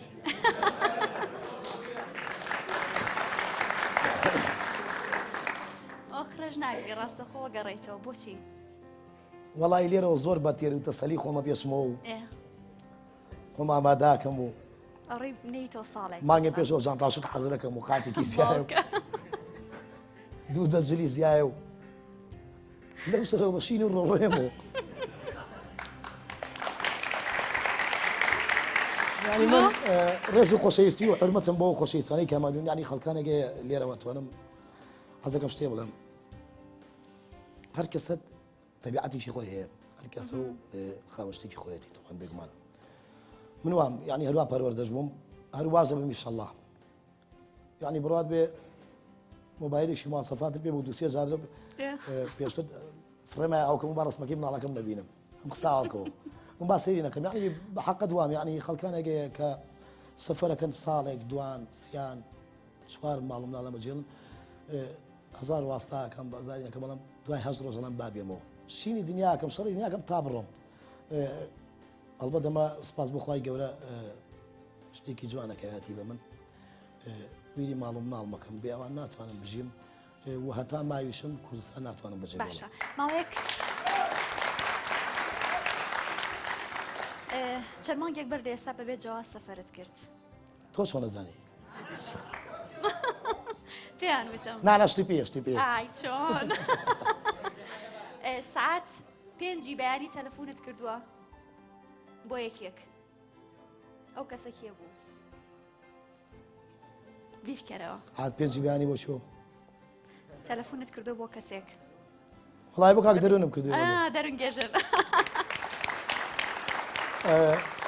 ئۆقرەش ناگری ڕاستەخۆ گەڕێیتەوە بۆچی؟ وەڵی لێرەوە زۆر بە تێر و تەسەلی خۆمە پێشمەوە و ئێ خۆم ئاماداکەم و ئەڕی نەیتەوە ساڵێک مانگە پێشەوە جانتاشت حەزرەکەم و قاتێکی سیایە و دوو دەجلی زیایە و لەو سەرەوە بەشین و ڕۆڕۆێم و یعنی من ڕێز و خۆشەویستی و حرمەتم بۆ خۆشەویستانی کامالون یعنی خەڵکانێک لێرەوە توانم حەزەکەم شتێ بڵێم هەر کەسەت تەبیعەتێکی خۆی هەیە هەر کەسە و خاوەن شتێکی خۆیەتی تەبعەن بێگومان من وام یعنی هەروا پەروەردەش بووم هەر وازە بم ئیشەڵڵا یعنی بڕات بێ مۆبایلێکی مواسەفاتم پێ بوو دوو سێ جار پێشتر فڕێمای ئاوکەم و با ڕسمەکەی مناڵەکەم نەبینم ئەم قسە ئاوکەوە من با سەیری نەکەم یعنی بە حەقت وام یعنی خەڵکانێک هەیە کە سەفەرەکەن ساڵێک دوان سیان چوار ماڵ و مناڵە بەجێڵن هەزار واستاکەم بەزاری نەکەم بەڵام دوای هەشت ڕۆژ ئەڵێم با بێمەوە شینی دنیاکەم شەڕی دنیاکەم تا بڕۆم ئەڵبەت ئەمە سپاس بۆ خوای گەورە شتێکی جوانە کەیاتی بە من بیری ماڵ و مناڵ مەکەم بێ ئەوان ناتوانم بژیم و هەتا ماویشم کوردستان ناتوانم بەجێ باشە ماوەیەک چەند مانگێک بەر لە ئێستا بەبێ جەواز سەفەرت کرد تۆ چۆن ئەزانی؟ پێیان وتم نا نا شتی پێ شتی پێ ئای چۆن سعات پێنجی بەیانی تەلەفۆنت کردووە بۆ یەکێک ئەو کەسە کێ بوو بیرکەرەوە سعات پێنجی بەیانی بۆ چۆ تەلەفۆنت کردو بۆ کەسێک وڵای بۆ کاک دەروونم کردو دەروون گێژەر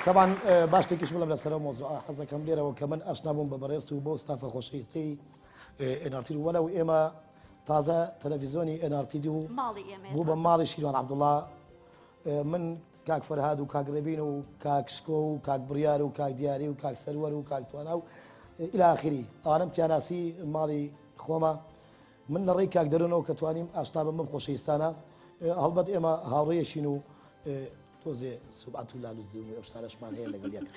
تەبان باشتێکیش بڵم لەسەر مۆزوع حەزەکەم لێرەوە کە من ئاشنا بووم بە بەڕێز و بۆ ستافە خۆشەویستی NRT وەلەو ئێمە تازە تەلەڤیزیۆنی NRT و بوو بە ماڵی شیروان عەبدوڵڵا من کاک فەرهاد و کاک ڕێبین و کاک شکۆ و کاک بڕیار و کاک دیاری و کاک سەروەر و کاک توانا و ئیلاخری ئەوانم تیاناسی ماڵی خۆمە. من لە ڕێی کاک دەرونەوە کە توانیم ئاشنا بم بەم خۆشەویستانە هەڵبەت ئێمە هاوڕێیەکین و تۆزێ سوبعەت و لال و زوم و ئەو شتانەشمان هەیە لەگەڵ یەک.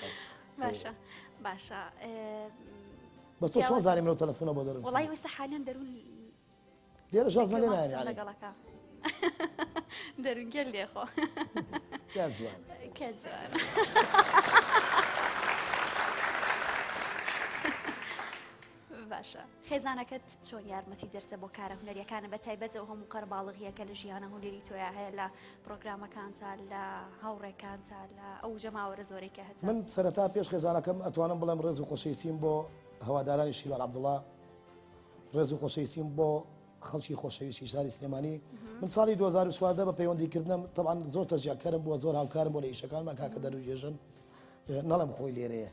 باشە باشە بەس تۆ چۆن زانی منەوە تەلەفۆنە بۆ دەرون وەڵی وەسە حالیان دەرون لێرە شازمە لێ نایەن یعنی لەگەڵەکە دەرون گەل لێخۆ کە جوان کە جوان باشە خێزانەکەت چۆن یارمەتی دەرتە بۆ کارە هونەریەکانە بە تایبەت ئەو هەموو قەرەباڵغیەکە لە ژیانە هونەری تۆیا هەیە لە پرۆگرامەکانتا لە هاوڕێکانتا لە ئەو جەماوەرە زۆرەی کە هەتە؟ من سەرەتا پێش خێزانەکەم ئەتوانم بڵێم ڕێز و خۆشەویستیم بۆ هەوادارانی شیروان عەبدوڵا ڕێز و خۆشەویستیم بۆ خەڵکی خۆشەویستی شاری سلێمانی من ساڵی 2014 بە پەیوەندی کردنم تەبعەن زۆر تەشجیعکەرم بووە زۆر هاوکارم بۆ لە ئیشەکانمان کاکە دەروێژن نەڵێم خۆی لێرەیە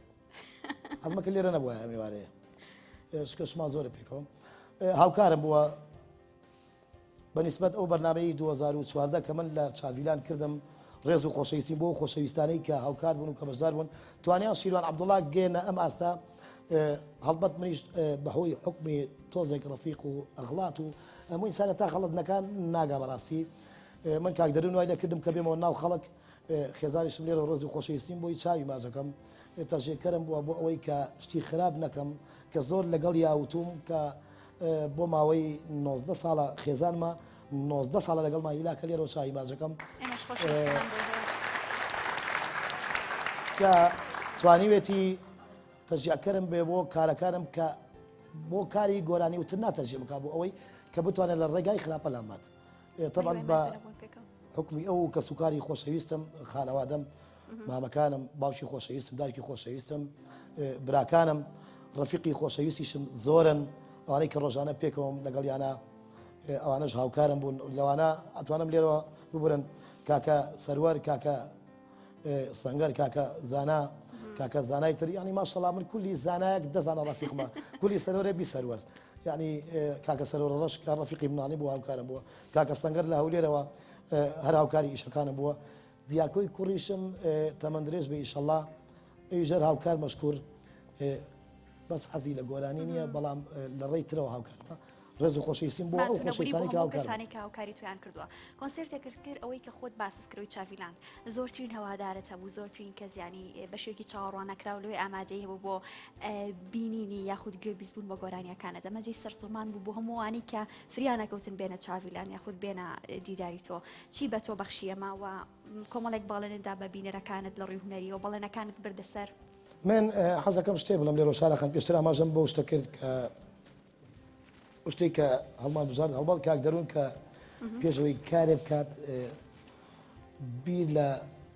حەزمەکە لێرە نەبووە ئەم ئێوارەیە شکەشمان زۆرە پێکەوە هاوکارم بووە بە نیسبەت ئەو بەرنامەی 2014 کە من لە چاڤیلان کردم ڕێز و خۆشەویستیم بۆ خۆشەویستانەی کە هاوکار بوون و کە بەشدار بوون توانیان شیروان عەبدوڵا گەێنە ئەم ئاستا هەڵبەت منیش بەهۆی حکمی تۆزێک ڕەفیق و ئەغڵات و هەموو ئینسانە تا خەڵت نەکان ناگا بەڕاستی من کاک دەرون وای دەکردم کە بێمەوە ناو خەڵک خێزانیشم لێرە ڕێز و خۆشەویستیم بۆی چاوی ماجەکەم تەژێکەرم بووە بۆ ئەوەی کە شتی خراپ نەکەم کە زۆر لەگەڵ یاوتوم کە بۆ ماوەی 90 ساڵە خێزانمە 90 ساڵە لەگەڵما هیلاکە لێرەوە چاوی ماجەکەم کە توانیوێتی تەشجیعکەرم بێ بۆ کارەکانم کە بۆ کاری گۆرانی وتن ناتەشجیع بکا بۆ ئەوەی کە بتوانێت لە ڕێگای خراپە لامات طبعا بە حکمی ئەو کەسوکاری خۆشەویستم خانەوادەم مامەکانم باوکی خۆشەویستم دایکی خۆشەویستم براکانم ڕەفیقی خۆشەویستیشم زۆرن ئەوانەی کە ڕۆژانە پێکەوەم لەگەڵیانە ئەوانەش هاوکارم بوون لەوانە ئەتوانم لێرەوە ببورن کاکە سەروەر کاکە سەنگەر کاکە زانا کاکە زانای تر یعنی ماشەڵا من کولی زانایەک دەزانە ڕەفیقمە کولی سەرۆرێ بی سەروەر یعنی کاکە سەرۆر ڕەش کە ڕەفیقی مناڵی بوو هاوکارم بووە کاکە سەنگەر لە هەولێرەوە هەر هاوکاری ئیشەکانم بووە دیاکۆی کوڕیشم تەمەن درێژ بێ ئیشەڵا ئەویش هەر هاوکار مەشکور بەس حەزی لە گۆرانی نییە بەڵام لە ڕێی ترەوە هاوکارمە ڕێز و خۆشەویستیم بۆ ئەو خۆشەویستانی کە هاوکارن. کەسانی کە هاوکاری تویان کردووە کۆنسێرتێکت کرد ئەوەی کە خۆت باست کردووی چاڤیلان زۆرترین هەوادارت هەبوو زۆرترین کەس ینی بە شێوەیەکی چاوەڕوان نەکراو لەوێ ئامادەی هەبوو بۆ بینینی یاخود گوێ بیستبوون بە گۆرانیەکانت ئەمە جێی سەرسوڕمان بوو بۆ هەمووانی کە فریا نەکەوتن بێنە چاڤیلان یاخود بێنە دیداری تۆ چی بە تۆ بەخشی ئەمە و کۆمەڵێک بەڵێنت دا بە بینەرەکانت لە ڕووی هونەریەوە بەڵێنەکانت بردە سەر؟ من حەزەکەم شتێ بڵێم لێرەوە شارە خان پێشتر ئاماژەم بەو شتە کرد کە ئەو شتێک کە هەڵمان بژارد هەڵبەت کاک دەروون کە پێشەوەی کارێ بکات بیر لە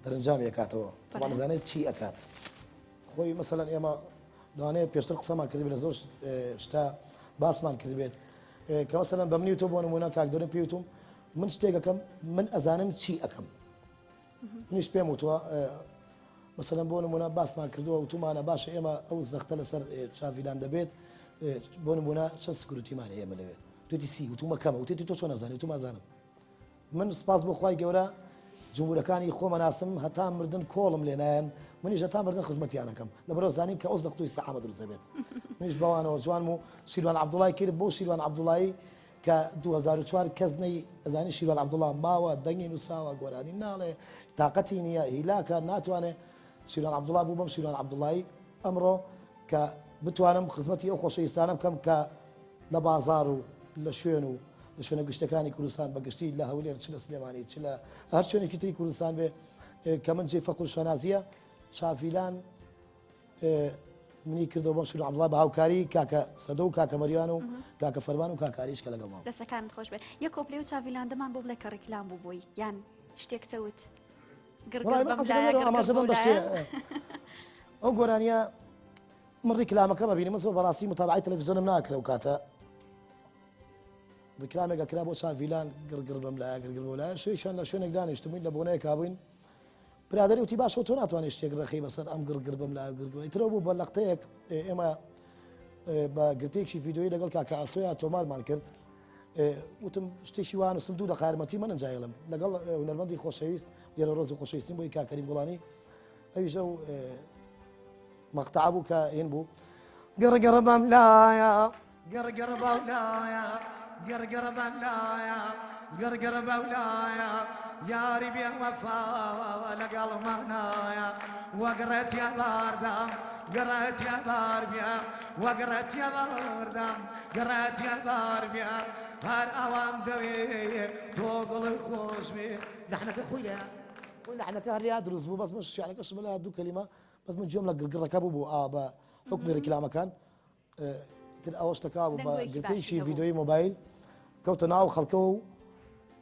دەرەنجامی ئەکاتەوە طبعا دەزانێت چی ئەکات خۆی مەسەلەن ئێمە لەوانەیە پێشتر قسەمان کردبێت لە زۆر شتا باسمان کردبێت کە مەسەلەن بە منی تۆ بۆ نمونە کاک دەروون پێی وتوم من شتێک ئەکەم من ئەزانم چی ئەکەم منیش پێم وتووە مەسەلەن بۆ نمونە باسمان کردووە وتومانە باشە ئێمە ئەو زەختە لەسەر چاڤیلان دەبێت بۆ نمونە چەند security مان هەیە ئێمە لەوێ توێتی سی وتومە کەمە وتێتی تۆ چۆن ئەزانی وتوم ئەزانم من سپاس بۆ خوای گەورە جمهورەکانی خۆمە ناسم هەتا مردن کۆڵم لێ نایەن منیش هەتا مردن خزمەتیان ئەکەم لەبەرئەوە زانیم کە ئەو زەخت و ئیسراحەمە دروست دەبێت منیش بەوانەوە جوانم و شیروان عەبدوڵای کرد بۆ شیروان عەبدوڵایی کە 2004 کەس نەی ئەزانی شیروان عەبدوڵا ماوە دەنگی نووساوە گۆرانی ناڵێ تاقەتی نییە هیلاکە ناتوانێ شیروان عەبدوڵا بوو بەم شیروان عەبدوڵایی ئەمڕۆ کە بتوانم خزمەتی ئەو خۆشەویستانە بکەم کە لە بازاڕ و لە شوێن و لە شوێنە گشتەکانی کوردستان بە گشتی لە هەولێر چ لە سلێمانی چ لە هەر شوێنێکی تری کوردستان بێ کە من جێی فەخر و شانازیە چاڤیلان منی کردەوە بەم سوور عەبدوڵا بە هاوکاری کاکە سەدە و کاکە مەریوان و کاکە فەرمان و کاکە ئاریش کە لەگەڵمان. دەستەکانت خۆش بێت یەک کۆپلەی و چاڤیلاندەمان بۆ بڵێ کە ڕیکلام بوو بۆی یان شتێک تەوت گڕگڕ بەم لایە گڕگڕ بەو لایە. ئەو گۆرانیە من ڕیکلامەکەم ئەبینی من زۆر بەڕاستی متابعەی تەلەفزیۆنم ناکرد ئەو کاتە ڕیکلامێک ئەکرا بۆ چاڤیلان گڕگڕ بەم لایە گڕگڕ بەو لایە شوێکیان لە شوێنێک دانیشتبووین لە بۆنەیەکا بووین برادەری وتی باشە تۆ ناتوانێت شتێک ڕێخەی بەسەر ئەم گڕگڕ بەم لایە گڕگڕ ئیترەوە بوو بە لەقتەیەک ئێمە بە گرتەیەکی ڤیدیۆیی لەگەڵ کاکە ئاسۆیا تۆمارمان کرد وتم شتێکی وا نووسم دوو دەقە یارمەتی منن جایڵم لەگەڵ هونەرمەندی خۆشەویست لێرە ڕۆزی خۆشەویستیم بۆی کاک کەریم گوڵانی ئەویش ئەو مەقتەعە بوو کە هین بوو گەڕ گەڕ بەم لایە گەڕ گەڕ بەو لایە. گڕگڕ بەملایە گڕگڕ بەولایە یاری بێ وەفا لەگەڵمانایە وەگڕەتیا باردام گڕەتیا باربیا وەگڕەتیا باردام گڕەتیا باربیا هەر ئەوام دەوێ تۆ دڵت خۆش بێ. لەحنەکە خۆی لە خۆی لەحنەکە هەر لێیا دروست بوو، بەس من شیعرەکەشم لە دوو کەلیمە، بەس من گوێم لە گڕگڕەکە بوو بوو ئا بە حوکمی ڕیکلامەکان تر ئەوە شتەکە بوو بە دەنگۆیەکی باشی گرتەیشی هەبوو. ڤیدۆیی مۆبایل کەوتە ناو خەڵکەوە و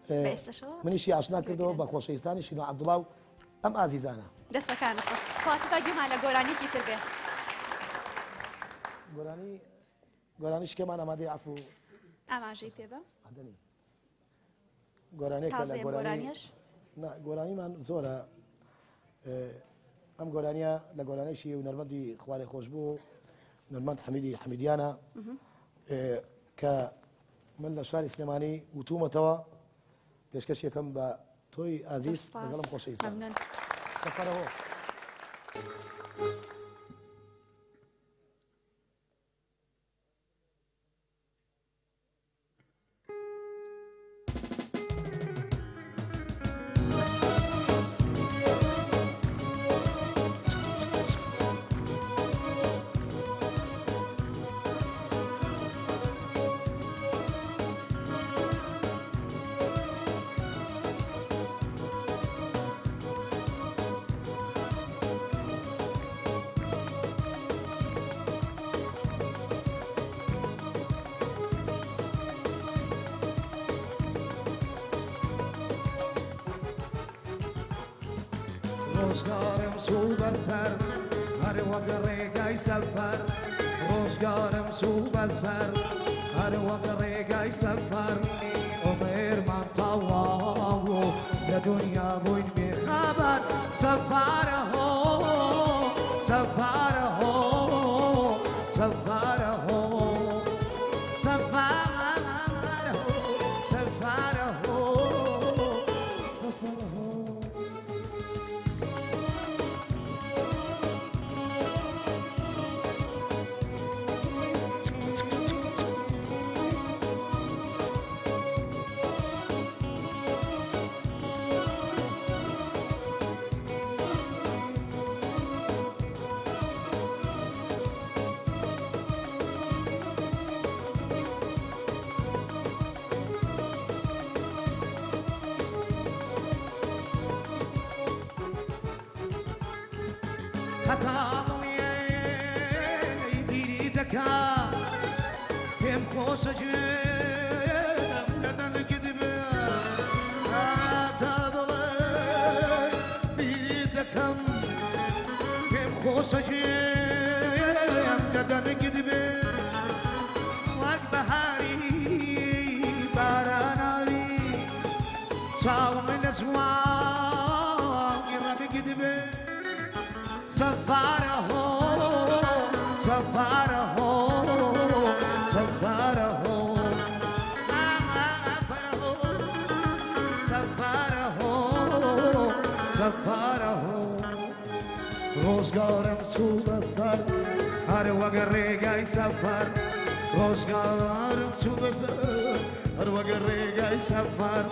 بە ئێستەشەوە منیشی ئاشنا کردەوە بە گوێگرن. خۆشەویستانی شینۆ عەبدوڵا و ئەم ئازیزانە. دەستەکانت خۆش. خواتی با گوێمان لە گۆرانیەکی تر بێ. گۆرانی گۆرانی شکێمان ئامادەی عەفو. ئاماژەی پێ بە. عەدەنی. گۆرانیەکە لە گۆرانی نا گۆرانیمان زۆرە ئەم گۆرانیە لە گۆرانێکی هونەرمەندی خوارێ خۆشبوو هونەرمەند حەمیدی حەمیدیانە کە من لە شاری سلێمانی وتومەتەوە پێشکەش یەکەم بە تۆی ئازیز لەگەڵم خۆشەویستان سەفەرەوە. ڕۆژگارم چوو بەسەر هەر وەک ڕێگای سەفەر ڕۆژگارم چوو بەسەر هەر وەک ڕێگای سەفەر عومرمان تەواو بوو لە دنیا بووین بێخەبەر سەفەرە هۆ سەفەرە هۆ سەفەرە هۆ سەفەرە هۆ سەفەرە هۆ سەفەرە هۆ. هەتا بڵێی بیری دەکا پێم خۆشە گوێم لە دەنگت بێ هەتا بڵێی بیری دەکەم پێم خۆشە گوێم لە دەنگت بێ وەک بەهاری باراناوی چاوم لە جوانی ڕەنگت بێ سەفارە هۆ سەفارە هۆ سەفارە هۆ سەفارە هۆ سەفارە هۆ ڕۆژگارم چوو بەسەر هەر وەک ڕێگای سەفەر ڕۆژگارم چوو بەسەر هەر وەک ڕێگای سەفەر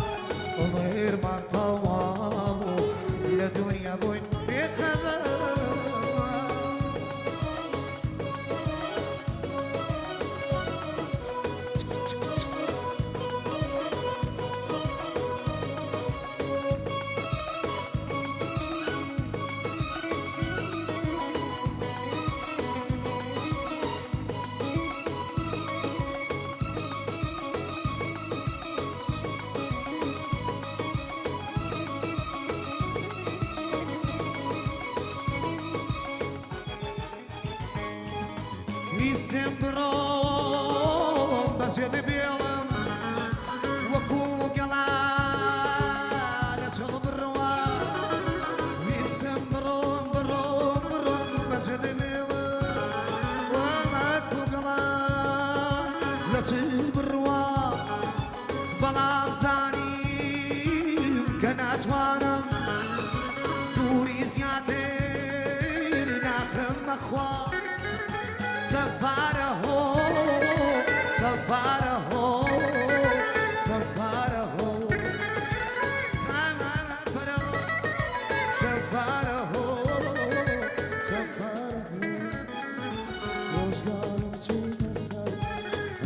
عومرمان تەواو بوو لە دونیا بووین بێخەبەر. ویستم بڕۆم بەجێت بێڵم وەکو گەڵا لە چڵ بڕوا ویستم بڕۆم بڕۆم بڕۆم بەجێت بێڵم وەکو گەڵا لە چڵ بڕوا بەڵام زانیم کە ناتوانم دووری زیاتر ناخم بەخوا سەفارە هۆ سەفارە هۆ.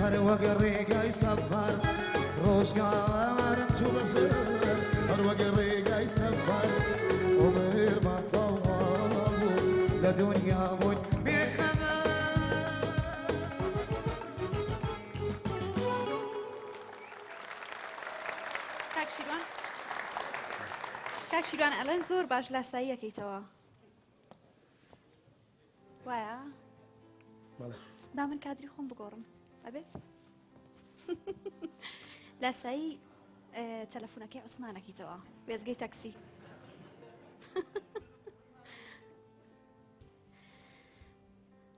هەر وەک ڕێگای سەفەر ڕۆژگارم چوو بەسەر هەر وەک ڕێگای سەفەر عومرمان تەواو بوو لە دونیا بووین بێخەبەر. کاک شیروان کاک شیروان ئەڵێن زۆر باش لاساییەکەیتەوە وایە با من کادری خۆم بگۆڕم ئەبێت لاسایی تەلەفۆنەکەی عوسمانەکەیتەوە وێزگەی تەکسی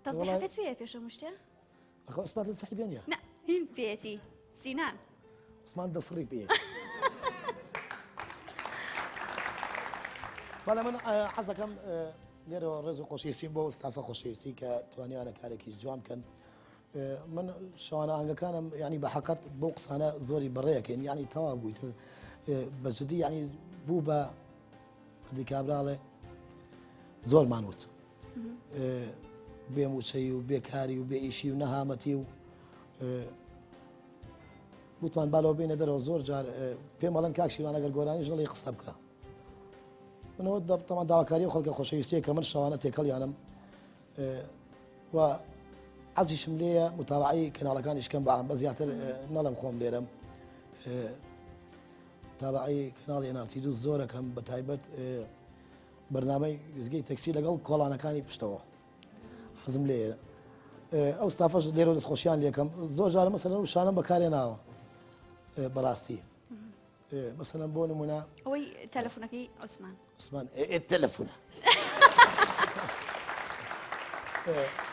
تەزبیحەکەت پێیە پێشە مشتە ئەخۆ عوسمان تەزبیحی پێ نییە نا هین پێیەتی سینان عوسمان دەسڕی پێ بەڵێ من حەزەکەم لێرەوە ڕێز و خۆشەویستیم بۆ ستافە خۆشەویستی کە توانیوانە کارێکی جوان بکەن من شەوانە ئاهەنگەکانم ینی بە حەقەت بۆ قسانە زۆری بەڕێەکەین ینی تەوا بوویت بە جدی ینی بوو بە دی کابراڵێ زۆرمان وت بێ موچەی و بێکاری و بێ ئیشی و نەهامەتی و وتمان بالەوە بینە دەرەوە زۆر جار پێم ئەڵێن کاک شیوان ئەگەر گۆرانیش نەڵێی قسە بکە منەوە تەمان داواکاری و خەڵکە خۆشەویستیە کە من شەوانە تێکەڵیانم و عەزیشم لێیە متابعی کەناڵەکانیش کەم بەعام بە زیاتر نەڵم خۆم لێرەم تابعی کەناڵی NRT دوو زۆرەکەم بە تایبەت بەرنامەی ویزگەی تەکسی لەگەڵ کۆڵانەکانی پشتەوە حەزم لێیە ئەو ستافەش لێرە دەستخۆشیان لێکەم زۆر جارە مەسەلەن وشانم بەکارێ ناوە بەڕاستی مەسەلەن بۆ نمونە ئەوەی تەلەفۆنەکەی عوسمان عوسمان تەلەفۆنە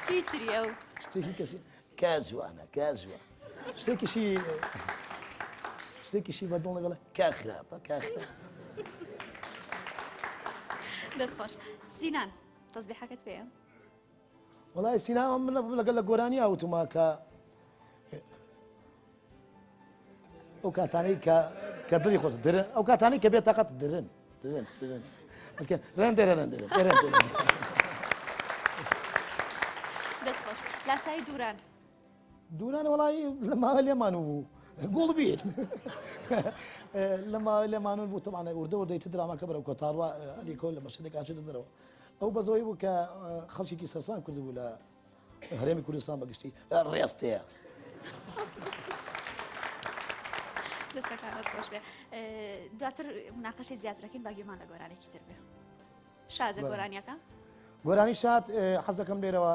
چیتری ئەو شتێکی کەسی کا جوانە کا جوان شتێکیشی شتێکیشی بە دڵ لەگەڵ کا خراپە کا خراپە دەست خۆش سینان تەزبیحەکەت پێیە؟ وەڵای سینا من لەگەڵ لە گۆرانی ئاوتوما کە ئەو کاتانەی کە کە دڵی خۆش درن ئەو کاتانەی کە بێتاقەت درن درن درن رن درن درن درن درن دەست خۆش لاسایی دووران دووران وەڵی لە ماوە لێمان بوو گوڵ بیر لە ماوە لێمان بوو تەمانە وردە وردەی تر دراماکە بەرەو کۆتاڕوا ئەلیکۆ لە مەشەدێک ئاچێتە دەرەوە ئەو بەزەوەی بوو کە خەڵکێکی سەرسام کردبوو لە هەرێمی کوردستان بەگشتی ڕێستەیە. دەستەکانت خۆش بێ دواتر مناقەشەی زیاترەکەین با گوێمان لە گۆرانێکی تر بێ شادە گۆرانیەکە گۆرانی شاد حەزەکەم لێرەوە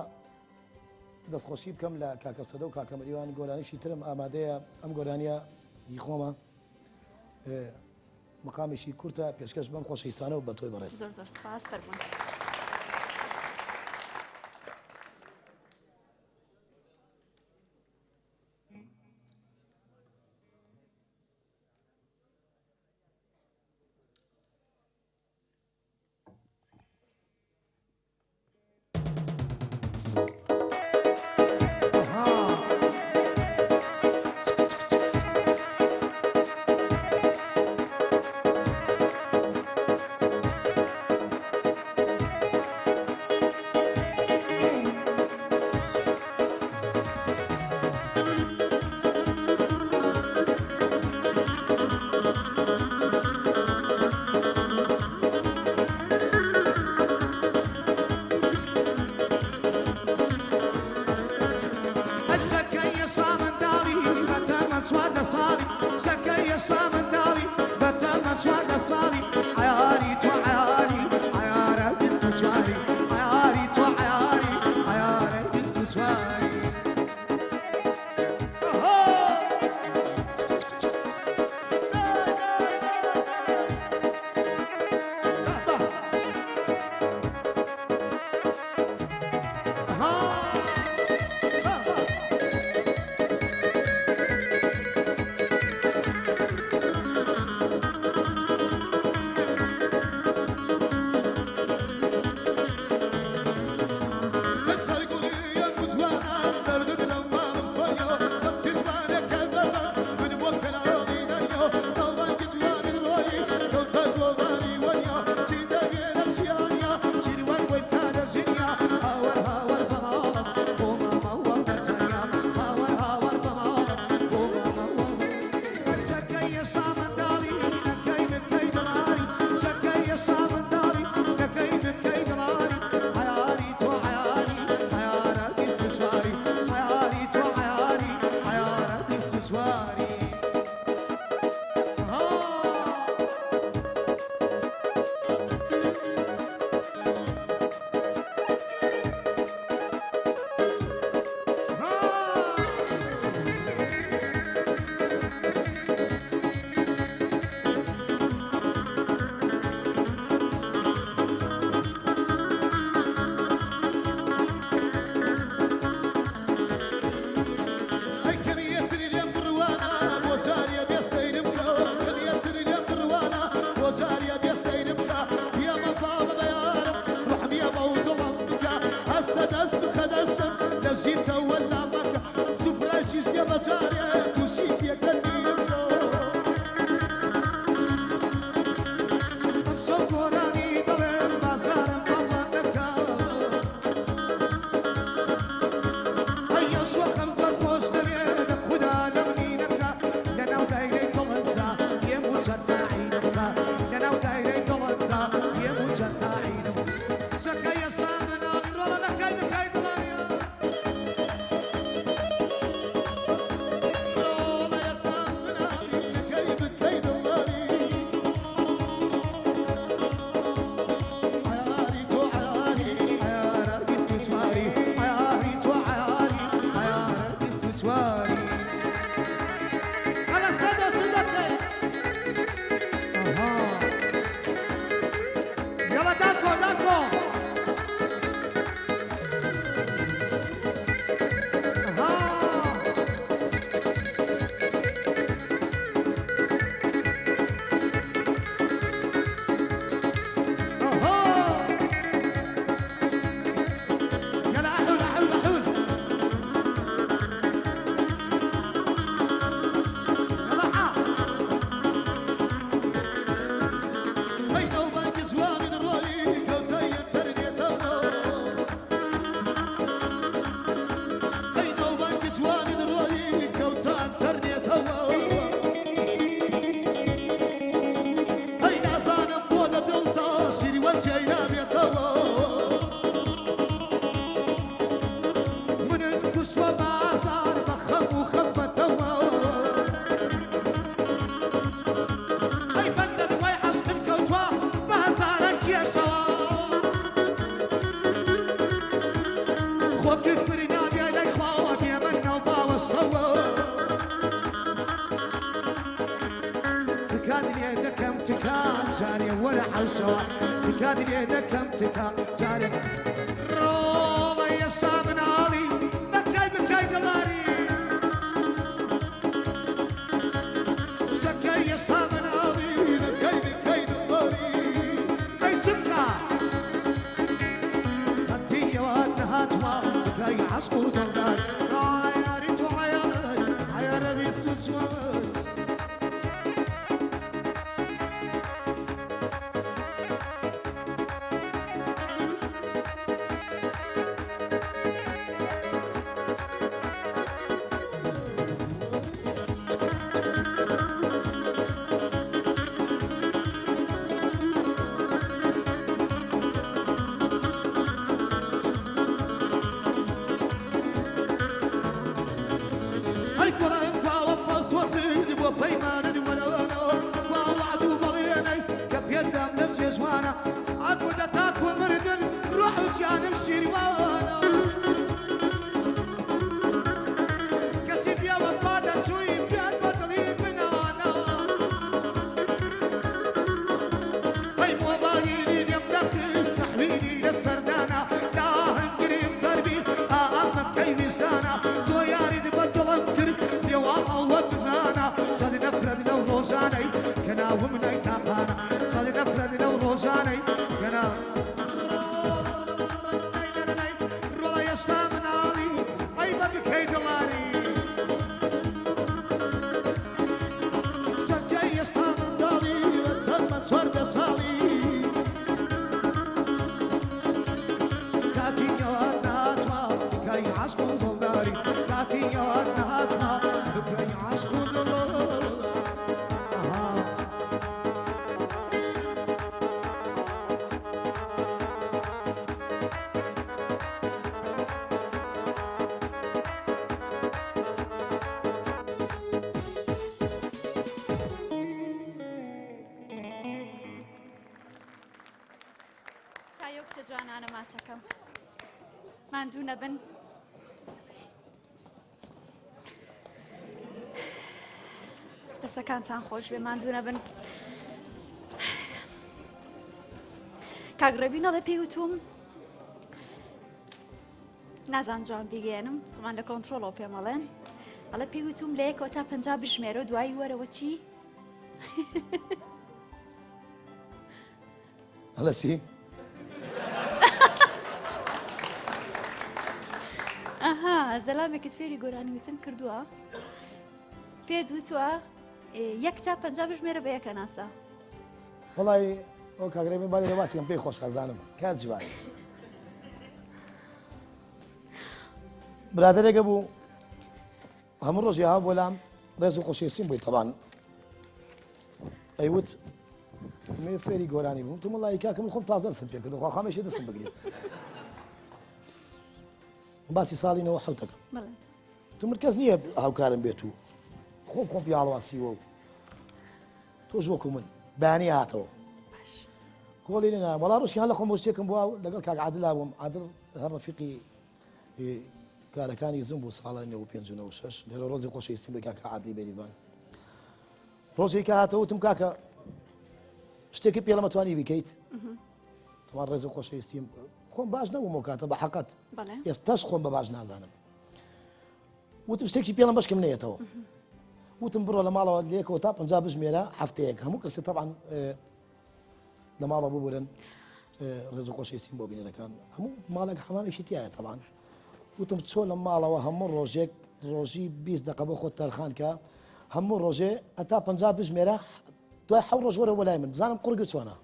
دەستخۆشی بکەم لە کاکە سەدە و کاکە مریوان گۆرانیشی ترم ئامادەیە ئەم گۆرانیە هی خۆمە مقامێکی کورتە پێشکەش بەم خۆشەویستانە و بە تۆی بەڕێز. زۆر زۆر سپاس فەرموون. حەوەستەوە. ئەی بەندە دوای عەشقت کەوتوە بە هەزاران کێشەوە. خۆ کفر نابێ لای خواوە بێ منە و باوەشەوە. تکات لێ دەکەم تکا جارێ وەرە حەوشەوە. تکات لێ دەکەم تکا جارێ. ڕۆڵە ئێستا مناڵی بەکای بکای دڵاری. کچەکەی ئێستا مناڵی بەکای بکای دڵاری. ئەی چ بکا هەتیەوە نەهاتوە بکای عەشق و دڵدار. عەیاری تۆ عەیار عەیارە 24. ئەی کوڕم کوا وەفا سۆزت بۆ پەیمانت وەلەوەنە کوا وەعد و بەڵێنەی کە پێت دام لە جێژوانە ئەبوو تاکو مردن ڕۆح و گیانم شیروانە کەسی بێ وەفا دەرچووی پێت بە دڵی منانە ئەی مۆبایلی لێم دەخست تەحویلی لە سەردانە داهەنگ گرفتار بی ئا ئەمە کەی ویژدانە تۆ یاریت بە دڵم کرد لێوا ئەوە بزانە سەد نەفرەت لەو ڕۆژانەی کە ناوم نای تاقانە سەد نەفرەت لەو ڕۆژانەی کە ناو ڕۆڵە ئێستا مناڵی ئەی بە بکەی دڵاری کچەکەی ئێستا منداڵی تەمەن 14 ساڵی کاتی نەوات نەهاتوە بکەی عەشق و دڵداری کاتی نەوات نەهاتوە بکەی عەشق و دڵداری. چاوی ئەو کچە جوانانە ماچەکەم ماندوو نەبن. دەستەکانتان خۆش بێ ماندوو نەبن. کاک ڕێبین ئەڵێ پێی وتوم نازان جوان بیگەێنم ئەمان لە کۆنتترۆڵەوە پێمەڵێن ئەڵێ پێی وتوم لە یەکەوە تا 50 بژمێرە دوایی وەرەوە چی؟ ئەڵێ چی؟ ئەها زەلامێکت فێری گۆرانی وتن کردووە پێت وتووە یەک تا 50 بژمێرە بە یەکە ناسە وڵی ئەو کاگرێ من بالی باسی پێی خۆش خەزانم کات جوان برادێکە بوو هەموو ڕۆژی ها بۆ لام ڕێز و خۆشەویستیم بووی تەبان ئەیوت مێ فێری گۆرانی بووم تم وڵی کاکە من خۆم تازە دەستم پێ کرد خوا خامێشی دەستم بگرێت باسی ساڵی نەوە حوتەکەم تو من کەس نییە هاوکارم بێت و خۆم خۆم پیاڵواسیوە و تۆش وەکو من بەیانی هاتەوە کۆڵی نەنا وەڵا ڕۆژیان لە خۆم بۆ شتێکم بووە لەگەڵ کاک عادلا بووم عادل هەر ڕەفیقی کارەکانی زم بوو ساڵانی 95 و 96 لێرە ڕۆزی خۆشەویستیم بۆ کاکە عادلی بێریڤان ڕۆژێک کە هاتەوە وتم کاکە شتێکی پێ لەمە توانی بیکەیت تەوان ڕێز و خۆشەویستیم خۆم باش نەبووم ئەو کاتە بە حەقەت ئێستاش خۆم بە باش نازانم وتم شتێکی پێڵم بەشکم نێتەوە وتم بڕۆ لە ماڵەوە لێکەوە تا 50 بژمێرە هەفتەیەک هەموو کەسێ تەبعەن لە ماڵەوە ببورن ڕێز و خۆشەویستیم بۆ بینەرەکان هەموو ماڵێک حەمامێکی تایە تەبان وتم چۆ لە ماڵەوە هەموو ڕۆژێک ڕۆژی 20 دقە بۆ خۆت تەرخان کە هەموو ڕۆژێ هەتا پ بژمێرە دوای حەو ڕۆژ وەرە بۆ لای من بزانم قوڕگە چۆنە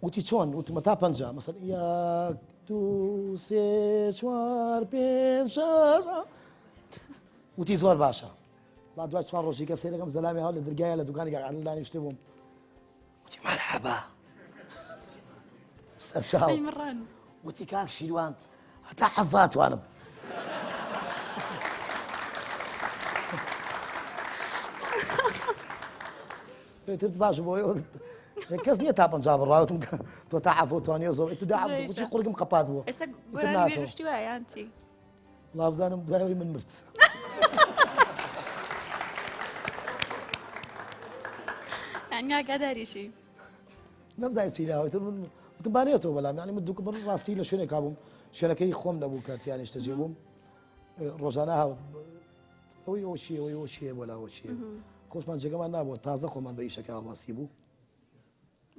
وتی چۆن وتمە تا پ مەسەر یەک دو سێ چوار پێنج شەش وتی زۆر باشە با دوای چوار ڕۆژی کە سەیرەکەم زەلامی هاو لە درگایە لە دوکانی کاک عادل دانیشتبووم وتی مەرحەبا سەرچاو وتی کاک شیروان هەتا حەفا توانم. تر باش بۆ کەس نییە تا 50 بڕاوتم تۆ تا عفو توانیە زۆر تو دا چی قورگم قەپات بووە ئێستا گۆرانی شتی وایە یان چی وەڵا بزانم دوای من مرد. ئاگاداریشی نەمزای چی لاوە تر من وتم با نێتەوە بەلام یعنی من دوکە بڕ ڕاستی لە شوێنێکا بووم شوێنەکەی خۆم نەبوو کە تیانیشتە جێ بووم ڕۆژانە هاوت ئەوەی ئەو چیە ئەوەی ئەو چیە بۆ لاوە چیە خۆشمان جێگەمان نابووە تازە خۆمان بە ئیشەکە هەڵواسی بوو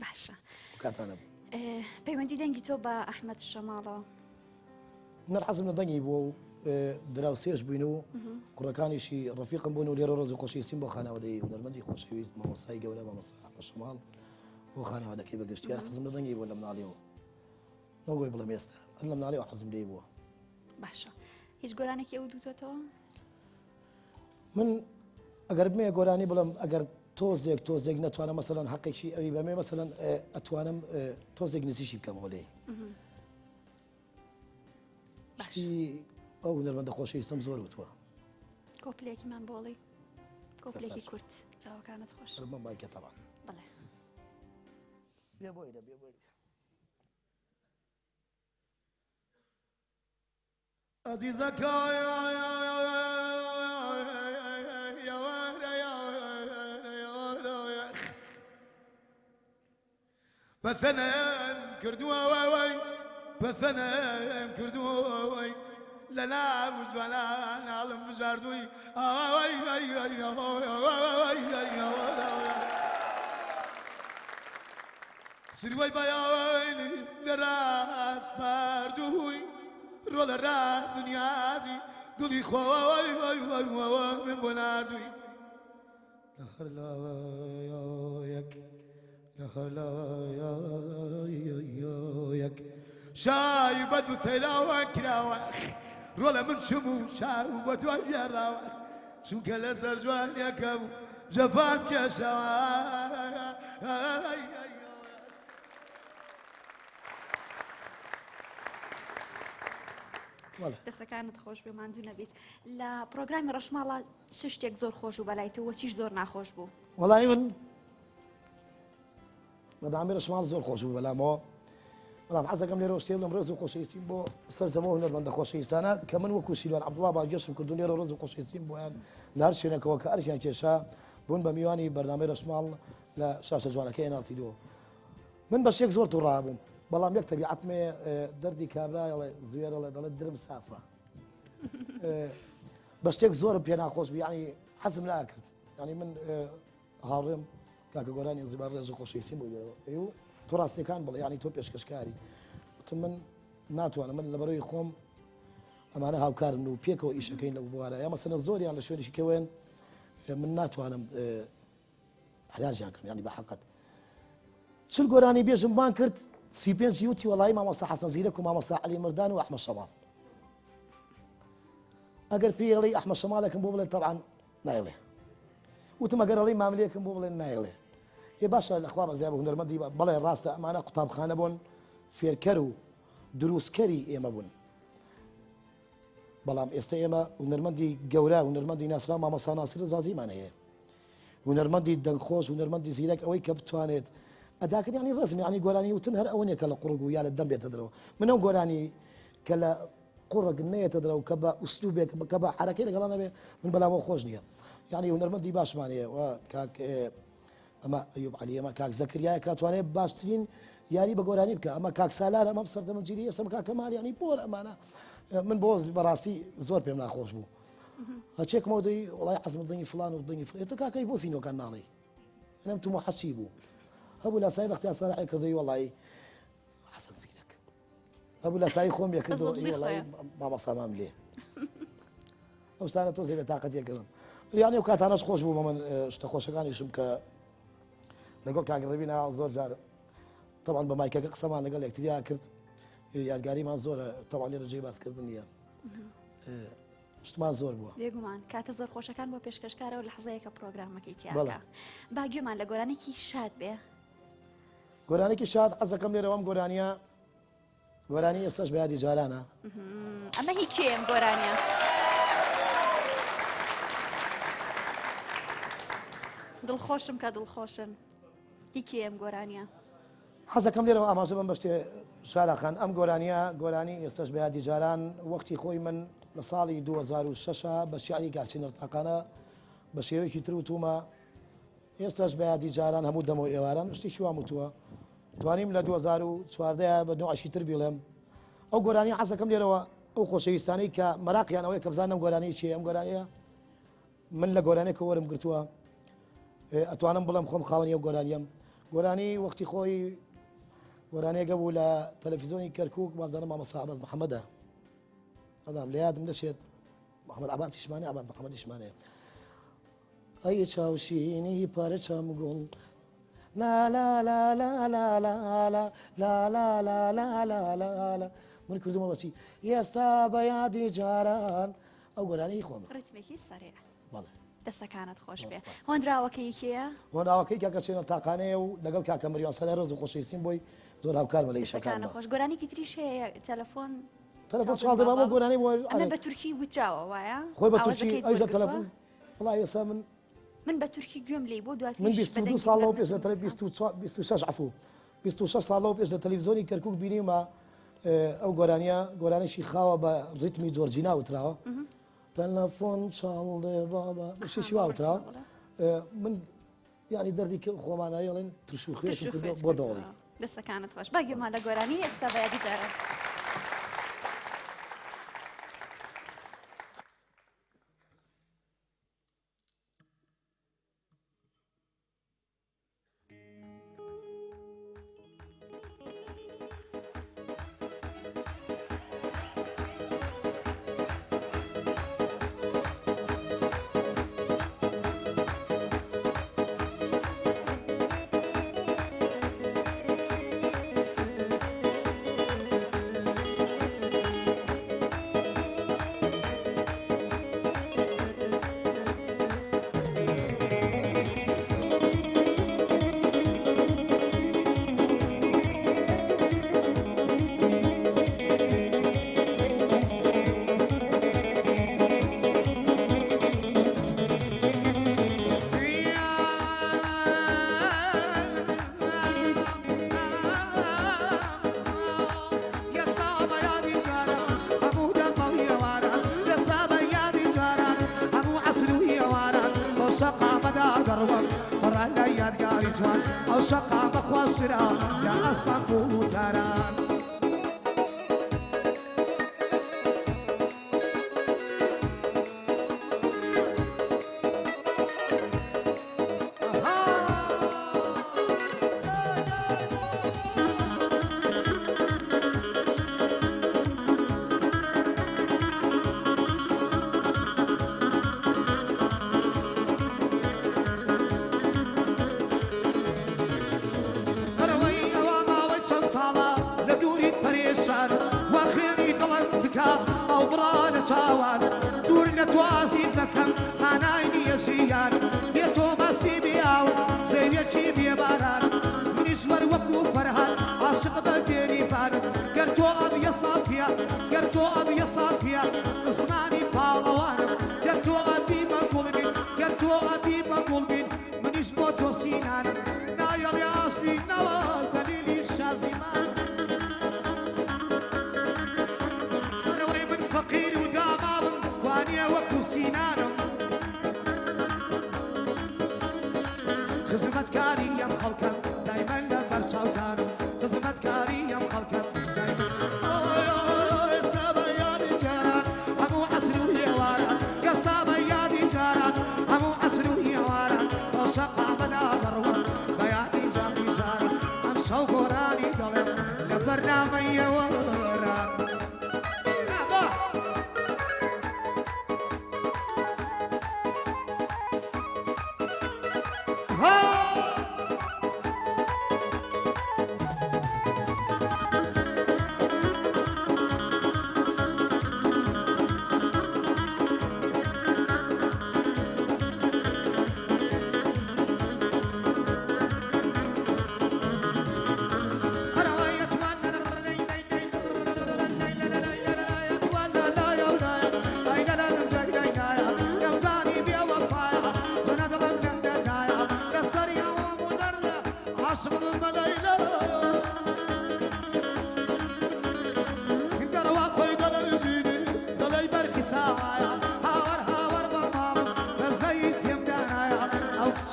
باشە کاتانە بوو پەیوەندی دەنگی تۆ بە ئەحمەد شەماڵەوە نەر حەزم لە دەنگی بووە و دراوسێش بووین و کوڕەکانیشی ڕەفیقم بوون و لێرە ڕێز و خۆشەویستیم بۆ خانەوادەی هونەرمەندی خۆشەویست مامۆستای گەورە مامۆستا ئەحمەد شەماڵ بۆ خانەوادەکەی بە گشتی هەر حەزم لە دەنگی بووە لە مناڵیەوە نەگۆی بڵێم ئێستا هەر لە مناڵیەوە حەزم لێی بووە. باشە هیچ گۆرانێکی ئەو دوتۆتەوە؟ من ئەگەر بمێ گۆرانی بڵم ئەگەر تۆزێک تۆزێک نەتوانم مەسەلەن حەقێکی ئەوی بەمێ مەسەلەن ئەتوانم تۆزێک نزیشی بکەمەوە لێی شتی ئەو هونەرمەندە خۆشەویستم زۆر وتووە. کۆپلێکیمان بۆڵی کۆپلێکی کورت چاوەکانت خۆش. مایکە تەبان. بەڵێ. بێ بۆیرە بێ بۆیرە. ئەزیزەکە پەسەنم کردووە وای پەسەنم کردووە وای لە ناو جوانان ناڵم بژاردووی ئای ئای ئای سروەی بەیانی لە ڕاسپاردووی ڕۆڵە ڕاز و نیازی دڵی خۆی من بۆ ناردووی لە هەر لایەک لە هەر لایەک شای بەد و تەیراوە کراوە ڕۆڵە من چم و چاوم بە دوای گێڕاوە چونکە لەسەر جوانیەکەم جەفام کێشاوە. دەستەکانت خۆش بێ ماندوو نەبیت لە پرۆگرامی ڕەشماڵە چ شتێک زۆر خۆش و بەلای تۆ وە چیش زۆر ناخۆش بوو وەڵی من بەدامی ڕەشماڵ زۆر خۆش بوو بەلامەوە بەڵام حەزەکەم لێرەوە شتێ بڵێم ڕێز و خۆشەویستیم بۆ سەرجەم ئەو هونەرمەندە خۆشەویستانە کە من وەکو سیلوان عەبدوڵا بانگێشتم کردوون لێرە ڕێز و خۆشەویستیم بۆیان لە هەر شوێنێکەوە کە ئەرکیان کێشا بوون بە میوانی بەرنامەی ڕەشماڵ لە شاشە جوانەکەی NRT دوو من بە شتێک زۆر تووڕە بووم بەڵام یەک تەبیعەتمێ دەردی کابرا ئەڵێ زوێر ئەڵێ دەڵێ درم سافە بە شتێک زۆرم پێ ناخۆش بوو یعنی حەزم ناکرد یعنی من هاوڕێم کاکە گۆرانی زیبا ڕێز و خۆشەویستیم بۆ گێڕەوە ئەی و تۆ ڕاستیەکان بڵێ یعنی تۆ پێشکەشکاری وتم من ناتوانم من لەبەرەوەی خۆم ئەمانە هاوکارن و پێکەوە ئیشەکەین لەو بوارە یا مەسەلەن زۆریان لە شوێنیشی کەوێن من ناتوانم حراجیان کەم یعنی بە حەقەت چل گۆرانی بێژم بان کرد 35 وتی وەڵی مامۆستا حەسەن زیرەک و مامۆستا عەلی مردان و ئەحمەد شەماڵ ئەگەر پێی ئەحمەد شەماڵێکم بۆ بڵێ تەبعەن نایڵێ وتم ئەگەر ئەڵێی ماملێکم بۆ بڵێن نایڵێ ئێ باشە لەخوا بەزیا بە هونەرمەندی بەڵێ ڕاستە ئەمانە قوتابخانە بوون فێرکەر و دروستکەری ئێمە بوون بەڵام ئێستا ئێمە هونەرمەندی گەورە هونەرمەندی ناسرا مامۆستا ناسر زازیمان هەیە هونەرمەندی دەنگخۆش هونەرمەندی زیرەک ئەوەی کە بتوانێت ئەداکردنی ڕزم ینی گۆرانی وتن هەر ئەوە نیە کە لە قوڕگ و یا لە دەم بێتە دەرەوە من ئەو گۆرانی کە لە قوڕگ نەیەتە دەرەوە کە بە ئوسلوبێک کە بە حەرەکەی لەگەڵا نەبێ من بەلامەوە خۆش نییە یعنی هونەرمەندی باشمان هەیە و کاک ئەمە ئەیوب عەلی ئەمە کاک زەکریایە کاتوانێت باشترین یاری بە گۆرانی بکە ئەمە کاک سالار ئەمە سەردەمە جیری ئێستا کاک کەمال یعنی بۆر ئەمانە من بۆ بەڕاستی زۆر پێم ناخۆش بوو هەچێکمەوە دەی وڵای حەزم دەنگی فلان و دەنگی فلان تۆ کاکەی بۆ زینۆکان ناڵێی ئەم تو حەچی بوو هەبوو لاسای بەختیار ساڵحی کردی وەڵی حەسەن زیرەک هەبوو لاسایی خۆم یەکردەوە وەڵی مامۆستا مام لێ ئەو شتانە تۆزێ بێ تاقەت یەکردم یانی ئەو کاتانەش خۆش بوو بە من شتە خۆشەکانیشم کە لەگەڵ کاک ڕێبینا زۆر جار طبعا بە مایکەکە قسەمان لەگەڵ یەکتریا کرد یادگاریمان زۆرە طبعا لێرە جێی باسکردن نییە شتمان زۆر بووە بێگومان کاتە زۆر خۆشەکان بۆ پێشکەشکارەوە لەحزەیەکە پرۆگرامەکەی تیاکە با گوێمان لە گۆرانێکی شاد بێ گۆرانێکی شاد حەزەکەم لێرەوەم گۆرانیە گۆرانی ئێستاش بە یادی جارانە. ئەمە هی کێیە ئەم گۆرانیە؟ دڵخۆشم کە دڵخۆشن. هی کێیە ئەم گۆرانیە؟ حەزەکەم لێرەوە ئاماژە بەم بە شتێ سارا خان، ئەم گۆرانیە گۆرانی ئێستەش بە یادی جاران وەختی خۆی من لە ساڵی 2006 بە شیعری کاک چنر تاقانە بە شێوەیەکی تر وتومە ئێستاش بە یادی جاران هەموو دەمەوە ئێواران شتێکی وام وتووە توانیم لە 2014 بە نوعشی تر بیڵێم ئەو گۆرانی حەزەکەم لێرەوە ئەو خۆشەویستانەی کە مەراقیان ئەوەیە کە بزانم گۆرانی چیە ئەم گۆرانیە من لە گۆرانێکە وەرم گرتووە ئەتوانم بڵێم خۆم خاوەنی ئەو گۆرانیەم گۆرانی وەختی خۆی گۆرانێکە بوو لە تەلەفیزۆنی کەرکک وابزانم مامۆستا عەباس محەممەدە ئەدام لە یادم نەچێت محەممەد عەباسیشمانێ عەباس محەممەدیشمانێ ئەی چاوشینی پەرچەم گوڵ لا لا لا لا لا لا لا لا لا لا لا لا لا لا من کردومە بەچی ئێستا بە یادی جاران ئەو گۆرانی خۆمە. ڕیتمێکی سەریع. بەڵێ. دەستەکانت خۆش بێ. هۆنراوەکەی کێیە؟ هۆنراوەکەی کاکە چێنەر تاقانەیە و لەگەڵ کاکە مریوان سەلای ڕێز و خۆشەویستیم بۆی زۆر هاوکارمە لە ئیشەکانما. دەستەکانت خۆش. گۆرانیکی تریش هەیە تەلەفۆن تەلەفۆن چاڵ دەبا بۆ گۆرانی بۆ ئەمە بە تورکی وتراوە وایە؟ خۆی بە تورکی ئەویش تەلەفۆن وەڵا ئێستا من من بە تورکی گوێم لێی بۆ دواتریش من 22 ساڵ لەوە پێش لە تەلە 26 عەفوو 26 ساڵ لەوە پێش لە تەلەفزیۆنی کەرکوک بینیومە ئەو گۆرانیە گۆرانێکی خاوە بە ڕیتمی جۆرجینا وتراوە تەلەفۆن چاڵدێ بابا شتێکی وا وتراوە من یعنی دەردی خۆمانە یڵێن ترش و خوێ بۆ دەوڵی دەستەکانت خۆش با گوێمان لە گۆرانی ئێستا بە یادی جاران.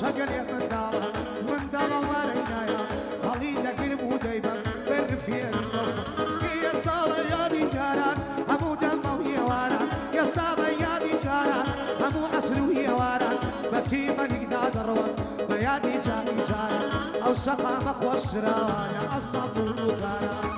چەگەلێ منداڵە منداڵە وارەی نایە هەڵی دەگرم و دەیبەم برفێنم بۆ خۆم یە ساڵە یادی جاران هەموو دەمە و ئێواران یە ساڵە یادی جاران هەموو عەسر و ئێواران بە تیمەلیکدا دەڕوەم بە یادی جاری جاران ئەو شەقامە خۆش شراوە لە ئەستەنبوڵ و تاران.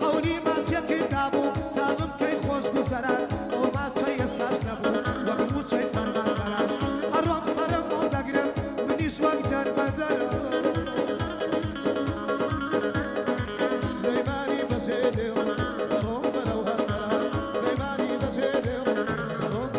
قەولی ماچێکت دابوو تا بمکەی خۆشگوزەران ئەو ماچەی ئێستاش نەبوو وەک مووچەی فەرمانبەران ئەڕۆم سەرم هەڵدەگرم منیش وەک دەربەدەرم سلەیمانی بەجێ دێڵم دەڕۆم بەرەو هەندەران سلەیمانی بەجێ دێڵم دەڕۆم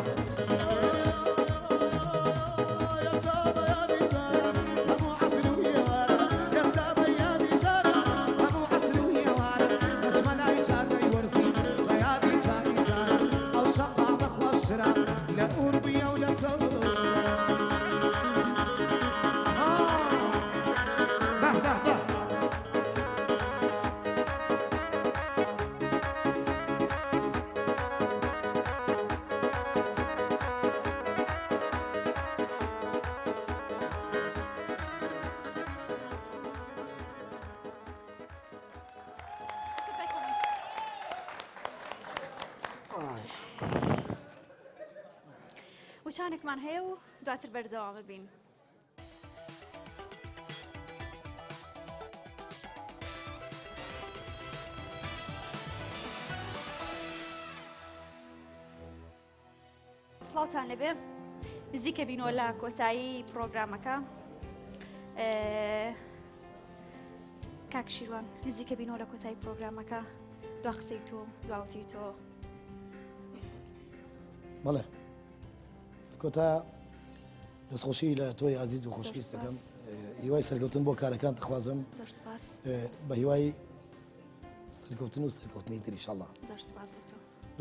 وچانێکمان هەیە و دواتر بەردەوام ببین. سڵاوتان لێبێ نزیکە بینەوە لە کۆتایی پرۆگرامەکە کاک شیروان نزیکە بینەوە لە کۆتایی پرۆگرامەکە دوا قسەی تۆ دواوتی تۆ بەڵێ کۆتا دەستخۆشی لە تۆی ئازیز و خۆشویست دەکەم هیوای سەرکەوتن بۆ کارەکان دەخوازم بە هیوای سەرکەوتن و سەرکەوتنی تر ئیشەڵڵا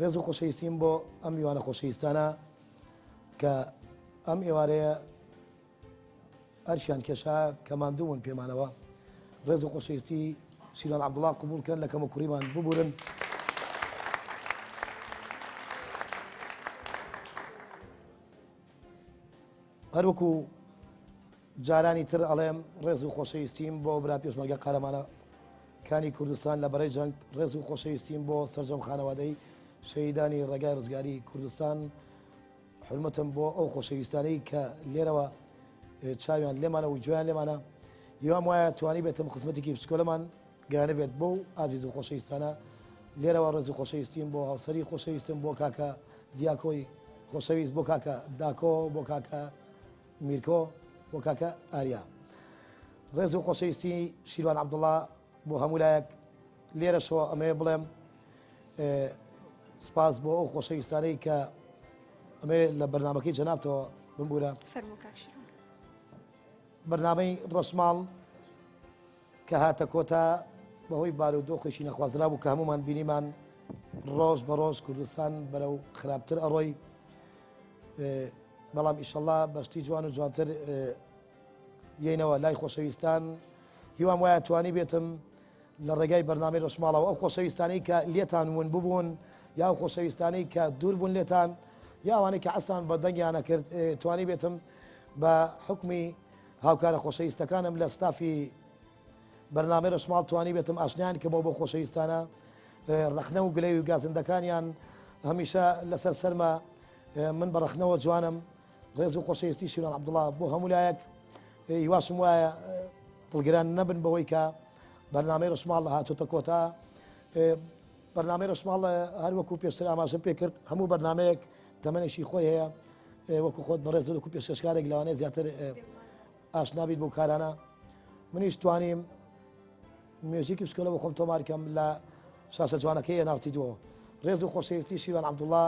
ڕێز و خۆشەویستیم بۆ ئەم میوانە خۆشەویستانە کە ئەم ئێوارەیە ئەرشیان کێشا کە ماندوو بوون پێمانەوە ڕێز و خۆشەویستی شیران عەبدوڵا قبوڵ کەن لە کەمە کوڕیمان ببورن. هەروەکو جارانی تر ئەڵێم ڕێز و خۆشەویستیم بۆ برا پێشمەرگە قارەمانە کانی کوردستان لە بەرەی جەنگ ڕێز و خۆشەویستیم بۆ سەرجەم خانەوادەی شەهیدانی ڕێگای ڕزگاری کوردستان حرمەتم بۆ ئەو خۆشەویستانەی کە لێرەوە چاویان لێمانە و گوێیان لێمانە هیوام وایە توانی بێتم خزمەتێکی بچکۆلەمان گەیانبێت بەو ئازیز و خۆشەویستانە لێرەوە ڕێز و خۆشەویستیم بۆ هاوسەری خۆشەویستم بۆ کاکە دیاکۆی خۆشەویست بۆ کاکە داکۆ بۆ کاکە میرکۆ بۆ کاکە ئاریا ڕێز و خۆشەویستی شیروان عەبدوڵا بۆ هەموو لایەک لێرەشەوە ئەمەوێ بڵێم سپاس بۆ ئەو خۆشەویستانەی کە ئەمێ لە بەرنمەکەی جەنابتەوە بمبوورە بەرنمەی ڕەشماڵ کە هاتە کۆتا بەهۆی بارودۆخێکی نەخوازرا بوو کە هەمومان بینیمان ڕۆژ بە ڕۆژ کوردستان بەرەو خراپتر ئەڕۆی بەڵام ئیشەڵا بەشتی جوان و جوانتر یەینەوە لای خۆشەویستان هیوام وایە توانی بێتم لە ڕێگای بەرنامەی ڕەشماڵەوە ئەو خۆشەویستانەی کە لێتان ون ببوون یا ئەو خۆشەویستانەی کە دوور بوون لێتان یا ئەوانەی کە عەسان بە دەنگیانە کرد توانی بێتم بە حکمی هاوکارە خۆشەویستەکانم لە ستافی بەرنامەی ڕەشماڵ توانی بێتم ئاشنایان کەمەوە بۆ خۆشەویستانە ڕەخنە و گلەی و گازندەکانیان هەمیشە لەسەر سەرمە من بە ڕەخنەوە جوانم ڕێز و خۆشەویستی شیران عەبدوڵا بۆ هەموو لایەک هیواشم وایە. دڵگران نەبن بەوەی کە بەرنامەی ڕەشماڵ هاتۆتە کۆتا. بەرنامەی ڕەشماڵ هەر وەکو پێشتر ئاماژەم پێ کرد هەموو بەرنامەیەک تەمەنێکی خۆی هەیە، وەکو خۆت بەڕێز وەکو پێشکەشکارێک لەوانەیە زیاتر ئاشنا بیت بەو کارانە. منیش توانیم میوزیکی بچکۆلە بۆ خۆم تۆمار کەم لە شاشە جوانەکەی NRT دووەوە. ڕێز و خۆشەویستی شیروان عەبدوڵڵا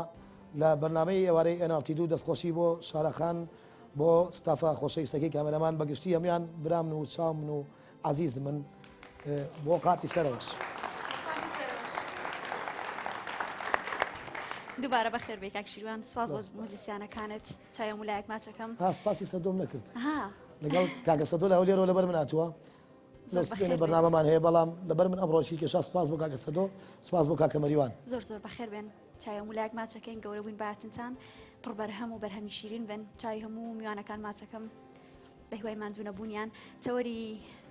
لە بەرنامەی ئێوارەی NRT دوو. دەستخۆشی بۆ شارەخان، بۆ ستافە خۆشەویستەکەی کامێرەمان، بەگشتی هەموویان برامن و چاومن و عەزیزمن. بۆ قاتی سەرەوەش. دووبارە بەخێر بێی کاک شیروان، سوپاس بۆ موزیسیانەکانت. چاوی هەموو لایەک ماچەکەم. ها سپاسی سەدۆم نەکرد. لەگەڵ کاکە سەدۆ لە هەولێرەوە لەبەر من هاتووە. زۆر سبێنێ بەخێر بێت. بەرنامەمان هەیە بەڵام لەبەر من ئەمڕۆشی کێشا. سپاس بۆ کاکە سەدۆ، سپاس بۆ کاکە مەریوان. زۆر زۆر بەخێر بێن. چاوی هەموو لایەک ماچەکەین. گەورە بووین باتنتان پڕ بەرهەم و بەرهەمی شیرین بن. چاوی هەموو میوانەکان ماچەکەم بە هیوای ماندوو نەبوونیان. تەوەری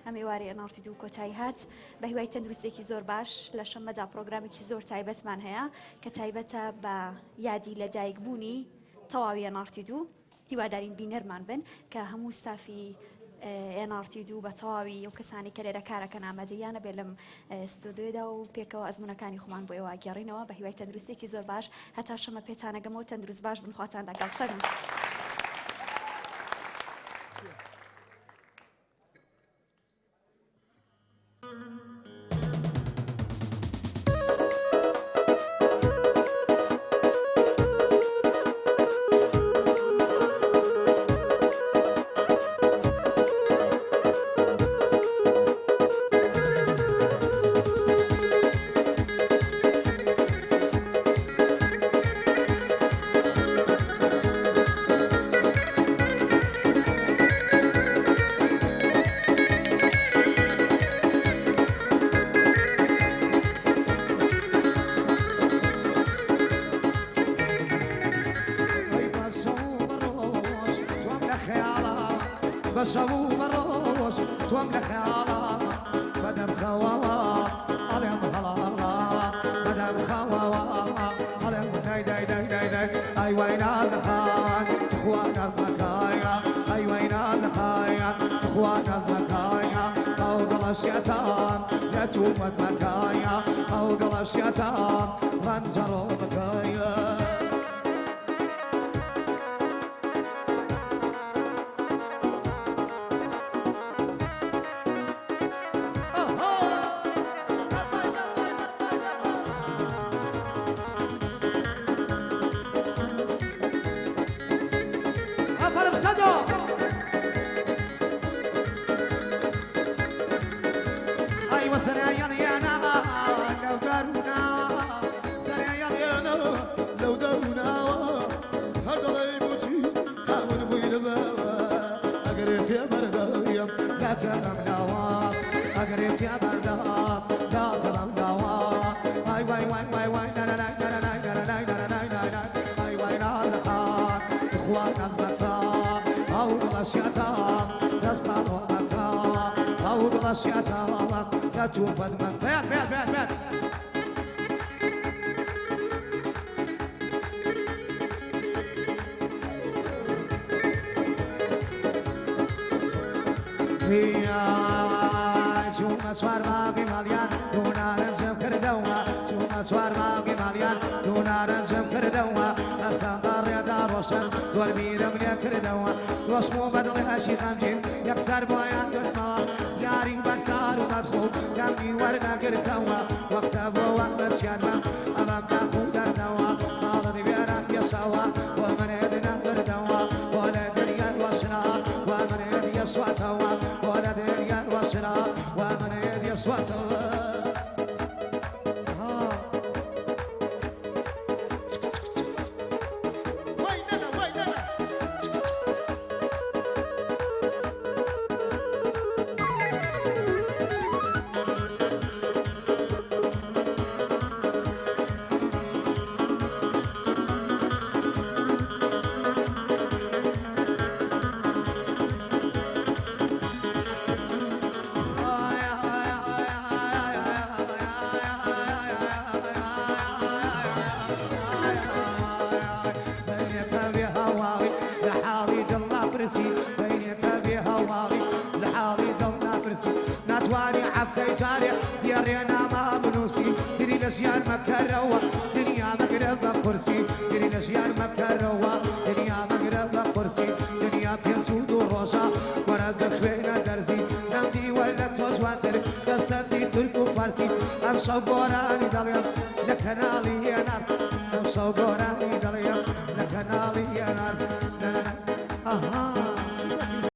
ئەم ئێوارەی NRT دوو کۆتایی هات بە هیوای تەندروستێکی زۆر باش. لە شەممەدا پرۆگرامێکی زۆر تایبەتمان هەیە کە تایبەتە بە یادی لەدایکبوونی تەواوی NRT دوو. هیوادارین بینەرمان بن کە هەموو ستافی NRT دوو بە تەواوی ئەو کەسانی کە لێرە کارەکەن ئامادەیانە بێ لەم ستۆدیۆدا و پێکەوە ئەزمونەکانی خۆمان بۆ ئێوە گێڕینەوە. بە هیوای تەندروستێکی زۆر باش هەتا شەمە پێتانەگەمەوە. تەندروست باش بن، خواتان لەگەڵ. فەرموو. ئەی بە شەو و بە ڕۆژ تۆم لە خەیاڵا، بە شەو و بە ڕۆژ تۆم لە خەیاڵا، بەدەم خەوەوە ئەڵێم هەڵاڵا، بەدەم خەوەوە ئەڵێم دای دای دای دای دای. ئای وای نازەخان تخوا نازمەکایە، ئای وای نازەخایە تخوا نازمەکایە، ئەو دڵە شێتان لە تومەت مەکایە، ئەو دڵە شێتان ڕەنجەڕۆ بکایە. ئافەرم سەدۆ. ئای وە سەرایەڵیانە لەو دەرووناوە، سەرایەڵیانە لەو دەرووناوە، هەر دەڵێی بۆچی ئەمن بووی لەزاوە، ئەگەرێ تێبەردایم ناکەم لاوە، ئەگەرێ تێبەردام ناکەم لاوە. ئای وای وای وای وای نانانای نانانای نانانای نانانای نانانای. ئای وای نازەخان تخوا نازمەکە، ئەو دڵە شێتە دەست قاڕۆ مەکە، ئەو دڵە شێتە لە تووپت مەکە. بەیات بەیات بەیات بەیات. چوومە چوار باغی ماڵیان دوو نارنجم کردەوە، چوومە چوار باغی ماڵیان دوو نارنجم کردەوە، ئەستان بە ڕێدا ڕۆشن زۆر بیرم لێ کردەوە، ڕۆشم و بەدڵی هەشی غەمگین یەکسەر بۆیان گرتمەوە، یاری بەدکار و بەدخوو دەنگی وەرنەگرتەوە، وەختە بۆ وەحمەد شیانمە ئەمەم داخ و دەردەوە، ماڵت وێران پێشەوە بۆ منت نەبردەوە، بۆ لە دنیای ڕۆشنا و منت یەسواتەوە، بۆ لە دنیای ڕۆشنا و منت یەسواتەوە. وای نەنە وای نەنە. هەفتەی جارێ دێڕێ نامە بنووسی بیری لە ژیان مەکەرەوە دنیا مەگرە بە قورسی بیری لە ژیان مەکەرەوە دنیا مەگرە بە قورسی دنیا 52 ڕۆژە وەرە بخوێنە دەرزی نەمدیوە لە تۆ جوانتر دەسەتی تورک و فارسی ئەمشەو گۆرانی دەڵێم لە کەناڵی هێنار ئەمشەو گۆرانی دەڵێم لە کەناڵی هێنار.